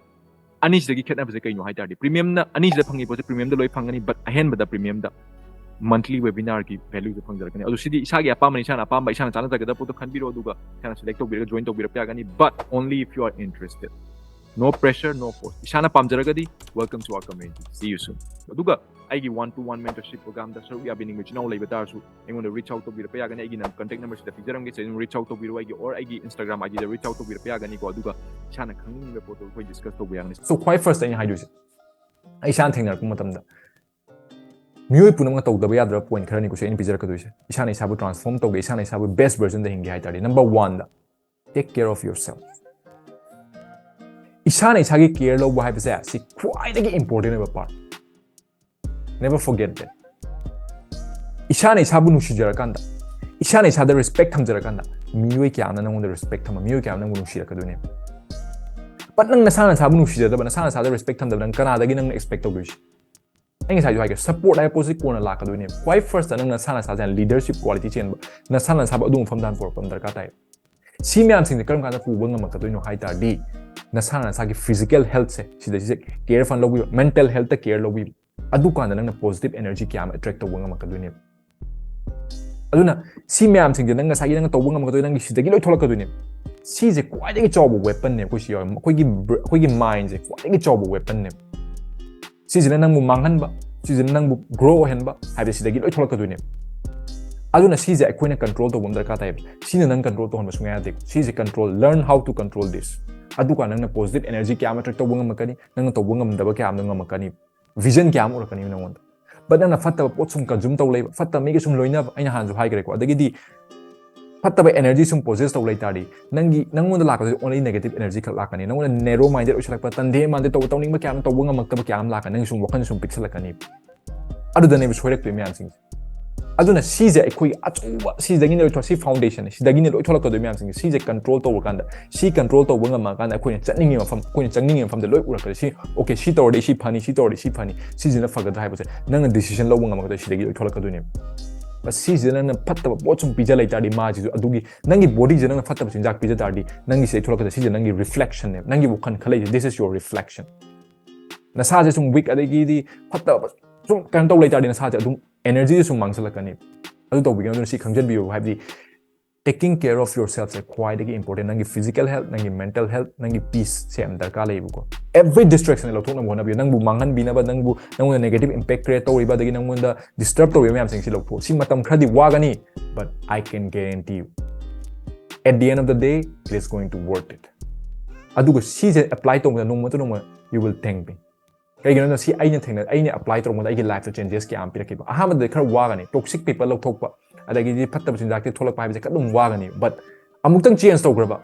ꯑꯅꯤꯁꯤꯗꯒꯤ ꯈꯦꯠꯅꯕꯁꯦ ꯀꯩꯅꯣ ꯍꯥꯏ ꯇꯥꯔꯗꯤ, premiumꯅ, ꯑꯅꯤꯁꯤꯗ ꯐꯪꯉꯤ ꯄꯣꯠꯁꯦ premiumꯗ ꯂꯣꯏ ꯐꯪꯒꯅꯤ, but ꯑꯍꯦꯟꯕꯗ premiumꯗ monthly webinarꯒꯤ valueꯁꯦ ꯐꯪꯖꯔꯛꯀꯅꯤ꯫ ꯑꯗꯨ ꯁꯤꯗꯤ ꯏꯁꯥꯒꯤ ꯑꯄꯥꯝꯕꯅꯤ, ꯏꯁꯥꯅ ꯑꯄꯥꯝꯕ, ꯏꯁꯥꯅ ꯆꯥꯟꯅꯖꯒꯗꯕ ꯄꯣꯠꯇꯣ ꯈꯟꯕꯤꯔꯣ, ꯑꯗꯨꯒ ꯏꯁꯥꯅ select ꯇꯧꯕꯤꯔꯒ join ꯇꯧꯕꯤꯔꯛꯄ ꯌꯥꯒꯅꯤ, but only if you are interested. No pressure, no force. ꯏꯁꯥꯅ ꯄꯥꯝꯖꯔꯒꯗꯤ, welcome to our community. See you soon. ꯑꯗꯨꯒ ꯑꯩꯒꯤ one to one mentorship program ꯗ ꯁꯔꯨꯛ ꯌꯥꯕꯤꯅꯤꯡꯕ ꯏꯆꯤꯟ ꯏꯅꯥꯎ ꯂꯩꯕ ꯇꯥꯔꯁꯨ, ꯑꯩꯉꯣꯟꯗ reach out ꯇꯧꯕꯤꯔꯛꯄ ꯌꯥꯒꯅꯤ꯫ ꯑꯩꯒꯤ ꯅꯝ-, contact number ꯁꯤꯗ ꯄꯤꯖꯔꯝꯒꯦ, ꯁꯤꯗ ꯑꯗꯨꯝ reach out ꯇꯧꯕꯤꯔꯛꯑꯣ, ꯑꯩꯒꯤ, or ꯑꯩꯒꯤ Instagram ID ꯗ reach out ꯇꯧꯕꯤꯔꯛꯄ ꯌꯥꯒꯅꯤꯀꯣ꯫ ꯑꯗꯨꯒ ꯏꯁꯥꯅ ꯈꯪꯅꯤꯡꯕ ꯄꯣꯠꯇꯣ ꯑꯩꯈꯣꯏ discuss ꯇꯧꯕ ꯌꯥꯒꯅꯤ꯫ So, ꯈ꯭ꯋꯥꯏ first ꯑꯩꯅ ꯍꯥꯏꯗꯣꯏꯁꯦ, ꯑꯩ ꯏꯁꯥꯅ ꯊꯦꯡꯅꯔꯛꯄ ꯃꯇꯝꯗ, ꯃꯤꯑꯣꯏ ꯄꯨꯝꯅꯃꯛꯅ ꯇꯧꯗꯕ ꯌꯥꯗ꯭ꯔꯕ point ꯈꯔꯅꯤꯀꯣ ꯁꯤ ꯑꯩꯅ ꯄꯤꯖꯔꯛꯀꯗꯣꯏꯁꯦ꯫ ꯏꯁꯥꯅ ꯏꯁꯥꯕꯨ transform ꯇꯧꯒꯦ, ꯏꯁꯥꯅ ꯏꯁꯥꯕꯨ best version ꯗ ꯍꯤꯡꯒꯦ ꯍꯥꯏ ꯇꯥꯔꯗꯤ, number one the, take care of yourself. ꯏꯁꯥꯅ ꯏꯁꯥꯒꯤ care ꯂꯧꯕ ꯍꯥꯏꯕꯁꯦ ꯁꯤ ꯈ꯭ꯋꯥꯏꯗꯒꯤ important ꯑꯣꯏꯕ part. Never forget that. ꯏꯁꯥꯅ ꯏꯁꯥꯕꯨ ꯅꯨꯡꯁꯤꯖꯔꯀꯥꯟꯗ, ꯏꯁꯥꯅ ꯏꯁꯥꯗ respect ꯊꯝꯖꯔꯀꯥꯟꯗ, ꯃꯤꯑꯣꯏ ꯀꯌꯥ ꯑꯃꯅ ꯅꯪꯉꯣꯟꯗ respect ꯊꯝꯕ, ꯃꯤꯑꯣꯏ ꯀꯌꯥ ꯑꯃꯅ ꯅꯪꯕꯨ ꯅꯨꯡꯁꯤꯔꯛꯀꯗꯣꯏꯅꯦ꯫ But ꯅꯪ ꯅꯁꯥꯅ ꯅꯁꯥꯕꯨ ꯅꯨꯡꯁꯤꯖꯗꯕ, ꯅꯁꯥꯅ ꯅꯁꯥꯗ respect ꯊꯝꯗꯕ, ꯅꯪ ꯀꯅꯥꯗꯒꯤ ꯅꯪꯅ expect ꯇꯧꯗꯣꯏꯁꯦ? ꯑꯩ ꯉꯁꯥꯏꯁꯨ ꯍꯥꯏꯈ꯭ꯔꯦ, support ꯍꯥꯏꯕ ꯄꯣꯠꯁꯤ ꯀꯣꯟꯅ ꯂꯥꯛꯀꯗꯣꯏꯅꯦꯕ꯫ ꯈ꯭ꯋꯥꯏ first ꯇ ꯅꯪ ꯅꯁꯥ ꯅꯁꯥꯁꯦ ꯍꯥꯟꯅ leadership quality ꯆꯦꯟꯕ, ꯅꯁꯥ ꯅꯁꯥꯕꯨ ꯑꯗꯨ ꯃꯐꯝꯗ ꯍꯥꯟꯅ ꯄꯨꯔꯛꯄ ꯑꯃ ꯗꯔꯀꯥꯔ ꯇꯥꯏ꯫ ꯁꯤ ꯃꯌꯥꯝꯁꯤꯡꯁꯦ ꯀꯔꯝ ꯀꯥꯟꯗ ꯄꯨꯕ ꯉꯝꯃꯛꯀꯗꯣꯏꯅꯣ ꯍꯥꯏ ꯇꯥꯔꯗꯤ, ꯅꯁꯥ ꯅꯁꯥꯒꯤ physical health ꯁꯦ, ꯁꯤꯗ ꯁꯤꯁꯦ care ꯐꯅ ꯂꯧꯕꯤꯕ, mental health ꯇ care ꯂꯧꯕꯤꯕ, ꯑꯗꯨꯀꯥꯟꯗ ꯅꯪꯅ positive energy ꯀꯌꯥ ꯑꯃ attract ꯇꯧꯕ ꯉꯝꯃꯛꯀꯗꯣꯏꯅꯦꯕ꯫ ꯑꯗꯨꯅ ꯁꯤ ꯃꯌꯥꯝꯁꯤꯡꯁꯦ ꯅꯪ ꯉꯁꯥꯏꯒꯤ ꯅꯪꯅ ꯇꯧꯕ ꯉꯝꯃꯛꯀꯗꯣꯏ, ꯅꯪꯒꯤ ꯁꯤꯗꯒꯤ ꯂꯣꯏ ꯊꯣꯛꯂꯛꯀꯗꯣꯏꯅꯦꯕ꯫ ꯁꯤꯁꯦ ꯈ꯭ꯋꯥꯏꯗꯒꯤ ꯆꯥꯎꯕ weapon ꯅꯦ ꯑꯩꯈꯣꯏ ꯁꯤ ꯌꯥꯎꯋꯦ꯫ ꯑꯩꯈꯣꯏꯒꯤ br-, ꯑꯩꯈꯣꯏꯒꯤ mind ꯁꯦ ꯈ꯭ꯋꯥꯏꯗꯒꯤ ꯆꯥꯎꯕ weapon ꯅꯦꯕ꯫ ꯁꯤꯁꯤꯅ ꯅꯪꯕꯨ ꯃꯥꯡꯍꯟꯕ, ꯁꯤꯁꯤꯅ ꯅꯪꯕꯨ grow ꯑꯣꯏꯍꯟꯕ ꯍꯥꯏꯕꯁꯤꯗꯒꯤ ꯂꯣꯏ ꯊꯣꯛꯂꯛꯀꯗꯣꯏꯅꯦꯕ꯫ ꯑꯗꯨꯅ ꯁꯤꯁꯦ ꯑꯩꯈꯣꯏꯅ control ꯇꯧꯕ ꯑꯃ ꯗꯔꯀꯥꯔ ꯇꯥꯏꯌꯦꯕ꯫ ꯁꯤꯅ ꯅꯪ control ꯇꯧꯍꯟꯕ ꯁꯨꯡꯌꯥ ꯌꯥꯗꯦ꯫ ꯁꯤꯁꯦ control, learn how to control this꯫ ꯑꯗꯨꯀꯥꯟꯗ ꯅꯪꯅ positive energy ꯀꯌꯥ ꯑꯃ attract ꯇꯧꯕ ꯉꯝꯃꯛꯀꯅꯤ, ꯅꯪꯅ ꯇꯧꯕ ꯉꯝꯗꯕ ꯀꯌꯥ ꯑꯃ ꯉꯝꯃꯛꯀꯅꯤ, vision ꯀꯌꯥ ꯑꯃ ꯎꯔꯛꯀꯅꯤ ꯅꯪꯉꯣꯟꯗ꯫ But ꯅꯪꯅ ꯐꯠꯇꯕ ꯄꯣꯠ ꯁꯨꯝ consume ꯇꯧ ꯂꯩꯕ, ꯐꯠꯇꯕ ꯃꯤꯒ ꯁꯨꯝ ꯂꯣꯏꯅꯕ, ꯑꯩꯅ ꯍꯥꯟꯅꯁꯨ ꯍꯥꯏꯈ꯭ꯔꯦꯀꯣ, ꯑꯗꯒꯤꯗꯤ ꯐꯠꯇꯕ energy ꯁꯨꯝ possess ꯇꯧ ꯂꯩ ꯇꯥꯔꯗꯤ, ꯅꯪꯒꯤ, ꯅꯪꯉꯣꯟꯗ ꯂꯥꯛꯀꯗꯣꯏꯁꯦ only negative energy ꯈꯛ ꯂꯥꯛꯀꯅꯤ꯫ ꯅꯪꯉꯣꯟꯗ narrow minded ꯑꯣꯏꯁꯜꯂꯛꯄ, ꯇꯟꯗꯦ ꯃꯥꯟꯗꯦ, ꯇꯧꯕ, ꯇꯧꯅꯤꯡꯕ ꯀꯌꯥ ꯑꯃ ꯇꯧꯕ ꯉꯝꯃꯛꯇꯕ ꯀꯌꯥ ꯑꯃ ꯂꯥꯛꯀꯅꯤ꯫ ꯅꯪꯒꯤ ꯁꯨꯝ ꯋꯥꯈꯜ ꯁꯨꯝ ꯄꯤꯛꯁꯜꯂꯛꯀꯅꯤ꯫ ꯑꯗꯨꯗꯅꯦꯕ ꯁꯣꯏꯔꯛꯇꯣꯏ ꯃꯌꯥꯝꯁꯤꯡꯁꯦ꯫ ꯑꯗꯨꯅ ꯁꯤꯁꯦ ꯑꯩꯈꯣꯏꯒꯤ ꯑꯆꯧꯕ, ꯁꯤꯗꯒꯤꯅꯦ ꯂꯣꯏ ꯊꯣꯛ-, ꯁꯤ foundation ꯅꯦ, ꯁꯤꯗꯒꯤꯅꯦ ꯂꯣꯏ ꯊꯣꯛꯂꯛꯀꯗꯣꯏ ꯃꯌꯥꯝꯁꯤꯡꯁꯦ꯫ ꯁꯤꯁꯦ control ꯇꯧꯔꯀꯥꯟꯗ, ꯁꯤ control ꯇꯧꯕ ꯉꯝꯃꯀꯥꯟꯗ ꯑꯩꯈꯣꯏꯅ ꯆꯠꯅꯤꯡꯉꯤ ꯃꯐꯝ, ꯑꯩꯈꯣꯏꯅ ꯆꯪꯅꯤꯡꯉꯤ ꯃꯐꯝꯗ ꯂꯣꯏ ꯎꯔꯛꯀꯗꯣꯏ꯫ ꯁꯤ, okay, ꯁꯤ ꯇꯧꯔꯗꯤ ꯁꯤ ꯐꯅꯤ, ꯁꯤ ꯇꯧꯔꯗꯤ ꯁꯤ ꯐꯅꯤ, ꯁꯤꯁꯤꯅ ꯐꯒꯗ꯭ꯔꯥ ꯍꯥꯏꯕꯁꯦ ꯅꯪꯅ decision ꯂꯧꯕ ꯉꯝꯃꯛꯀꯗꯣꯏ, ꯁꯤꯗꯒꯤ ꯂꯣꯏ ꯊꯣꯛꯂꯛꯀꯗꯣꯏꯅꯦꯕ꯫ But ꯁꯤꯁꯤꯗ ꯅꯪꯅ ꯐꯠꯇꯕ ꯄꯣꯠ ꯁꯨꯝ ꯄꯤꯖ ꯂꯩ ꯇꯥꯔꯗꯤ, ꯃꯥꯁꯤꯁꯨ ꯑꯗꯨꯒꯤ ꯅꯪꯒꯤ body ꯁꯦ ꯅꯪꯅ ꯐꯠꯇꯕ ꯆꯤꯟꯖꯥꯛ ꯄꯤꯖ ꯇꯥꯔꯗꯤ, ꯅꯪꯒꯤ ꯁꯤꯗꯩ ꯊꯣꯛꯂꯛꯀꯗꯣꯏ, ꯁꯤꯁꯦ ꯅꯪꯒꯤ reflection ꯅꯦꯕ, ꯅꯪꯒꯤ ꯋꯥꯈꯜ ꯈꯜꯂꯛꯏꯁꯦ, this is your reflection. ꯅꯁꯥꯁꯦ ꯁꯨꯝ weak, ꯑꯗꯒꯤꯗꯤ ꯐꯠꯇꯕ ꯁꯨꯝ ꯀꯩꯅꯣ ꯇꯧ ꯂꯩ ꯇꯥꯔꯗꯤ, ꯅꯁꯥꯁꯦ ꯑꯗꯨꯝ energy ꯁꯦ ꯁꯨꯝ ꯃꯥꯡꯁꯤꯜꯂꯛꯀꯅꯤ꯫ ꯑꯗꯨ ꯇꯧꯕꯤꯒꯅꯨ꯫ ꯑꯗꯨꯅ ꯁꯤ ꯈꯪꯖꯟꯕꯤꯌꯨ, ꯍꯥꯏꯕꯗꯤ Taking care of yourself ꯁꯦ ꯈ꯭ꯋꯥꯏꯗꯒꯤ important. ꯅꯪꯒꯤ physical health, ꯅꯪꯒꯤ mental health, ꯅꯪꯒꯤ peace ꯁꯦ ꯌꯥꯝ ꯗꯔꯀꯥꯔ ꯂꯩꯌꯦꯕꯀꯣ. Every distraction ꯂꯧꯊꯣꯛꯅꯕ ꯍꯣꯠꯅꯕꯤꯌꯨ. ꯅꯪꯕꯨ ꯃꯥꯡꯍꯟꯕꯤꯅꯕ, ꯅꯪꯕꯨ, ꯅꯪꯉꯣꯟꯗ negative impact create ꯇꯧꯔꯤꯕ, ꯑꯗꯒꯤ ꯅꯪꯉꯣꯟꯗ disturb ꯇꯧꯔꯤꯕ ꯃꯌꯥꯝꯁꯤꯡꯁꯤ ꯂꯧꯊꯣꯛꯑꯣ. ꯁꯤ ꯃꯇꯝ ꯈꯔꯗꯤ ꯋꯥꯒꯅꯤ, but I can guarantee you, at the end of the day, it is going to worth it. ꯑꯗꯨꯒ ꯁꯤꯁꯦ apply ꯇꯧꯕꯗ ꯅꯣꯡꯃ ꯅꯠꯇ꯭ꯔꯒ ꯅꯣꯡꯃ you will thank me. ꯀꯩꯒꯤꯅꯣꯗ ꯁꯤ ꯑꯩꯅ ꯊꯦꯡꯅ, ꯑꯩꯅ apply ꯇꯧꯔꯛꯄꯗ ꯑꯩꯒꯤ life ꯇ changes ꯀꯌꯥ ꯑꯃ ꯄꯤꯔꯛꯈꯤꯕ. ꯑꯍꯥꯟꯕꯗꯗꯤ ꯈꯔ ꯋꯥꯒꯅꯤ, toxic people ꯂꯧꯊꯣꯛꯄ, ꯑꯗꯒꯤꯗꯤ ꯐꯠꯇꯕ ꯆꯤꯟꯖꯥꯛꯇꯤ ꯊꯣꯛꯂꯛꯄ ꯍꯥꯏꯕꯁꯦ ꯈꯔ ꯑꯗꯨꯝ ꯋꯥꯒꯅꯤ. But ꯑꯃꯨꯛꯇꯪ change ꯇꯧꯈ꯭ꯔꯕ,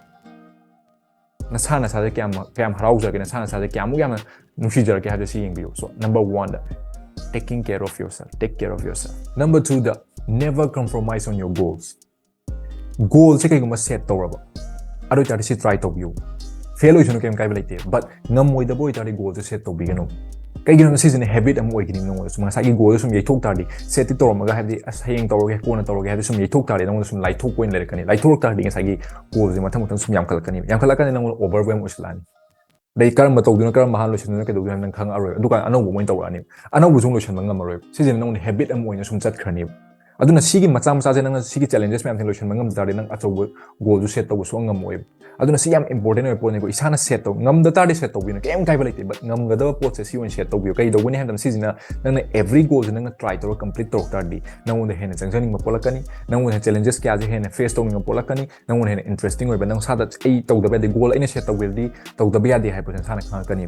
ꯅꯁꯥ ꯅꯁꯥꯁꯦ ꯀꯌꯥꯝ, ꯀꯌꯥꯝ ꯍꯔꯥꯎꯖꯒꯦ, ꯅꯁꯥ ꯅꯁꯥꯁꯦ ꯀꯌꯥꯃꯨꯛ ꯌꯥꯝꯅ ꯅꯨꯡꯁꯤꯖꯔꯒꯦ ꯍꯥꯏꯕꯗꯣ ꯁꯤ ꯌꯦꯡꯕꯤꯌꯨ. So number one the, taking care of yourself, take care of yourself. Number two the, never compromise on your goals. Goal ꯁꯦ ꯀꯩꯒꯨꯝꯕ set ꯇꯧꯔꯕ, ꯑꯗꯨ ꯑꯣꯏꯇꯥꯔꯗꯤ ꯁꯤ try ꯇꯧꯕꯤꯌꯨ. Fail ꯑꯣꯏꯁꯅꯨ, ꯀꯩꯝ ꯀꯥꯏꯕ ꯂꯩꯇꯦ. But ꯉꯝꯃꯣꯏꯗꯕ ꯑꯣꯏꯇꯥꯔꯗꯤ goal ꯁꯦ set ꯇꯧꯕꯤꯒꯅꯨ. ꯀꯩꯒꯤꯅꯣ, ꯁꯤꯁꯤꯅ habit ꯑꯃ ꯑꯣꯏꯒꯅꯤ ꯅꯉꯣꯟꯗ. ꯁꯨꯝ ꯉꯁꯥꯏꯒꯤ goal ꯁꯦ ꯁꯨꯝ ꯌꯩꯊꯣꯛ ꯇꯥꯔꯗꯤ, set ꯇꯤ ꯇꯧꯔꯝꯃꯒ, ꯍꯥꯏꯕꯗꯤ ꯑꯁ ꯍꯌꯦꯡ ꯇꯧꯔꯒꯦ, ꯀꯣꯟꯅ ꯇꯧꯔꯒꯦ ꯍꯥꯏꯕꯗꯤ ꯁꯨꯝ ꯌꯩꯊꯣꯛ ꯇꯥꯔꯗꯤ ꯅꯉꯣꯟꯗ ꯁꯨꯝ ꯂꯥꯏꯊꯣꯛꯄ ꯑꯣꯏꯅ ꯂꯩꯔꯛꯀꯅꯤ. ꯂꯥꯏꯊꯣꯔꯛ ꯇꯥꯔꯗꯤ ꯉꯁꯥꯏꯒꯤ goal ꯁꯦ ꯃꯊꯪ ꯃꯊꯪ ꯁꯨꯝ ꯌꯥꯝꯈꯠꯂꯛꯀꯅꯤ. ꯌꯥꯝꯈꯠꯂꯛꯀꯅꯤ, ꯅꯉꯣꯟꯗ overwhelm ꯑꯣꯏꯁꯤꯜꯂꯛꯑꯅꯤ. ꯑꯗꯩ ꯀꯔꯝꯕ ꯇꯧꯗꯣꯏꯅꯣ, ꯀꯔꯝꯕ ꯍꯥꯟꯅ ꯂꯣꯏꯁꯤꯟꯗꯣꯏꯅꯣ, ꯀꯩꯗꯧꯗꯣꯏꯅꯣ ꯍꯥꯏꯕ ꯅꯪ ꯈꯪꯉꯛꯑꯔꯣꯏ. ꯑꯗꯨꯀꯥꯟꯗ ꯑꯅꯧꯕ ꯑꯃ ꯑꯣꯏꯅ ꯇꯧꯔꯛꯑꯅꯤ. ꯑꯅꯧꯕꯁꯨ ꯑꯃꯨꯛ ꯂꯣꯏꯁꯤꯟꯕ ꯉꯝꯃꯔꯣꯏ. ꯁꯤꯁꯤꯅ ꯅꯉꯣꯟꯗ habit ꯑꯃ ꯑꯣꯏꯅ ꯁꯨꯝ ꯆꯠꯈ꯭ꯔꯅꯦꯕ. ꯑꯗꯨꯅ ꯁꯤꯒꯤ ꯃꯆꯥ ꯃꯆꯥꯁꯦ, ꯅꯪꯅ ꯁꯤꯒꯤ challenges ꯃꯌꯥꯝꯁꯦ ꯂꯣꯏꯁꯤꯟꯕ ꯉꯝ ꯇꯥꯔꯗꯤ ꯅꯪ ꯑꯆꯧꯕ goal ꯁꯨ set ꯇꯧꯕ ꯁꯨꯡꯉꯝ ꯉꯝꯃꯣꯏꯕ. ꯑꯗꯨꯅ ꯁꯤ ꯌꯥꯝ important ꯑꯣꯏꯕ ꯄꯣꯠꯅꯤꯀꯣ. ꯏꯁꯥꯅ set ꯇꯧ ꯉꯝꯗ ꯇꯥꯔꯗꯤ set ꯇꯧꯕꯤꯅꯨ, ꯀꯩꯝ ꯀꯥꯏꯕ ꯂꯩꯇꯦ. But ꯉꯝꯒꯗꯕ ꯄꯣꯠꯁꯦ ꯁꯤ ꯑꯣꯏꯅ set ꯇꯧꯕꯤꯌꯨ. ꯀꯩꯗꯧꯒꯅꯤ ꯍꯥꯏꯕ ꯃꯇꯝꯗ ꯁꯤꯁꯤꯅ ꯅꯪꯅ every goal ꯁꯦ ꯅꯪꯅ try ꯇꯧꯔꯒ complete ꯇꯧꯔꯛ ꯇꯥꯔꯗꯤ ꯅꯉꯣꯟꯗ ꯍꯦꯟꯅ ꯆꯪꯖꯅꯤꯡꯕ ꯄꯣꯛꯂꯛꯀꯅꯤ. ꯅꯉꯣꯟꯗ challenges ꯀꯌꯥꯁꯦ ꯍꯦꯟꯅ face ꯇꯧꯅꯤꯡꯕ ꯄꯣꯛꯂꯛꯀꯅꯤ. ꯅꯉꯣꯟꯗ ꯍꯦꯟꯅ interesting ꯑꯣꯏꯕ, ꯅꯪ ꯁꯥꯗ ꯑꯩ ꯇꯧꯗꯕ ꯌꯥꯗꯦ, goal ꯑꯩꯅ set ꯇꯧꯒꯦꯗꯤ ꯇꯧꯗꯕ ꯌꯥꯗꯦ ꯍꯥꯏꯕ ꯄꯣꯠꯁꯦ ꯅꯁꯥꯅ ꯈꯪꯉꯛꯀꯅꯤ.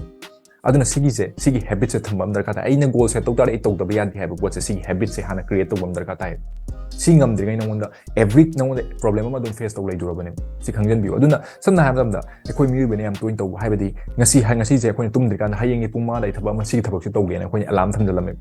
ꯑꯗꯨꯅ ꯁꯤꯒꯤꯁꯦ, ꯁꯤꯒꯤ habit ꯁꯦ ꯊꯝꯕ ꯑꯃ ꯗꯔꯀꯥꯔ ꯇꯥꯏ. ꯑꯩꯅ goal set ꯇꯧ ꯇꯥꯔꯗꯤ ꯑꯩ ꯇꯧꯗꯕ ꯌꯥꯗꯦ ꯍꯥꯏꯕ ꯄꯣꯠꯁꯦ, ꯁꯤꯒꯤ habit ꯁꯦ ꯍꯥꯟꯅ create ꯇꯧꯕ ꯑꯃ ꯗꯔꯀꯥꯔ ꯇꯥꯏ. ꯁꯤ ꯉꯝꯗ꯭ꯔꯤꯉꯩ ꯅꯉꯣꯟꯗ every, ꯅꯉꯣꯟꯗ problem ꯑꯃ ꯑꯗꯨꯝ face ꯇꯧ ꯂꯩꯗꯣꯔꯕꯅꯦ. ꯁꯤ ꯈꯪꯖꯟꯕꯤꯌꯨ. ꯑꯗꯨꯅ ꯁꯝꯅ ꯍꯥꯏꯔꯕ ꯃꯇꯝꯗ ꯑꯩꯈꯣꯏ ꯃꯤꯑꯣꯏꯕꯅ ꯌꯥꯝ ꯇꯣꯏꯅ ꯇꯧꯕ, ꯍꯥꯏꯕꯗꯤ ꯉꯁꯤ, ꯉꯁꯤꯁꯦ ꯑꯩꯈꯣꯏꯅ ꯇꯨꯝꯗ꯭ꯔꯤꯀꯥꯟꯗ ꯍꯌꯦꯡꯒꯤ ꯄꯨꯡ ꯃꯉꯥꯗ ꯑꯩ ꯊꯕꯛ ꯑꯃ, ꯁꯤꯒꯤ ꯊꯕꯛꯁꯦ ꯇꯧꯒꯦꯅ ꯑꯩꯈꯣꯏꯅ alarm ꯊꯝꯖꯜꯂꯝꯃꯦ.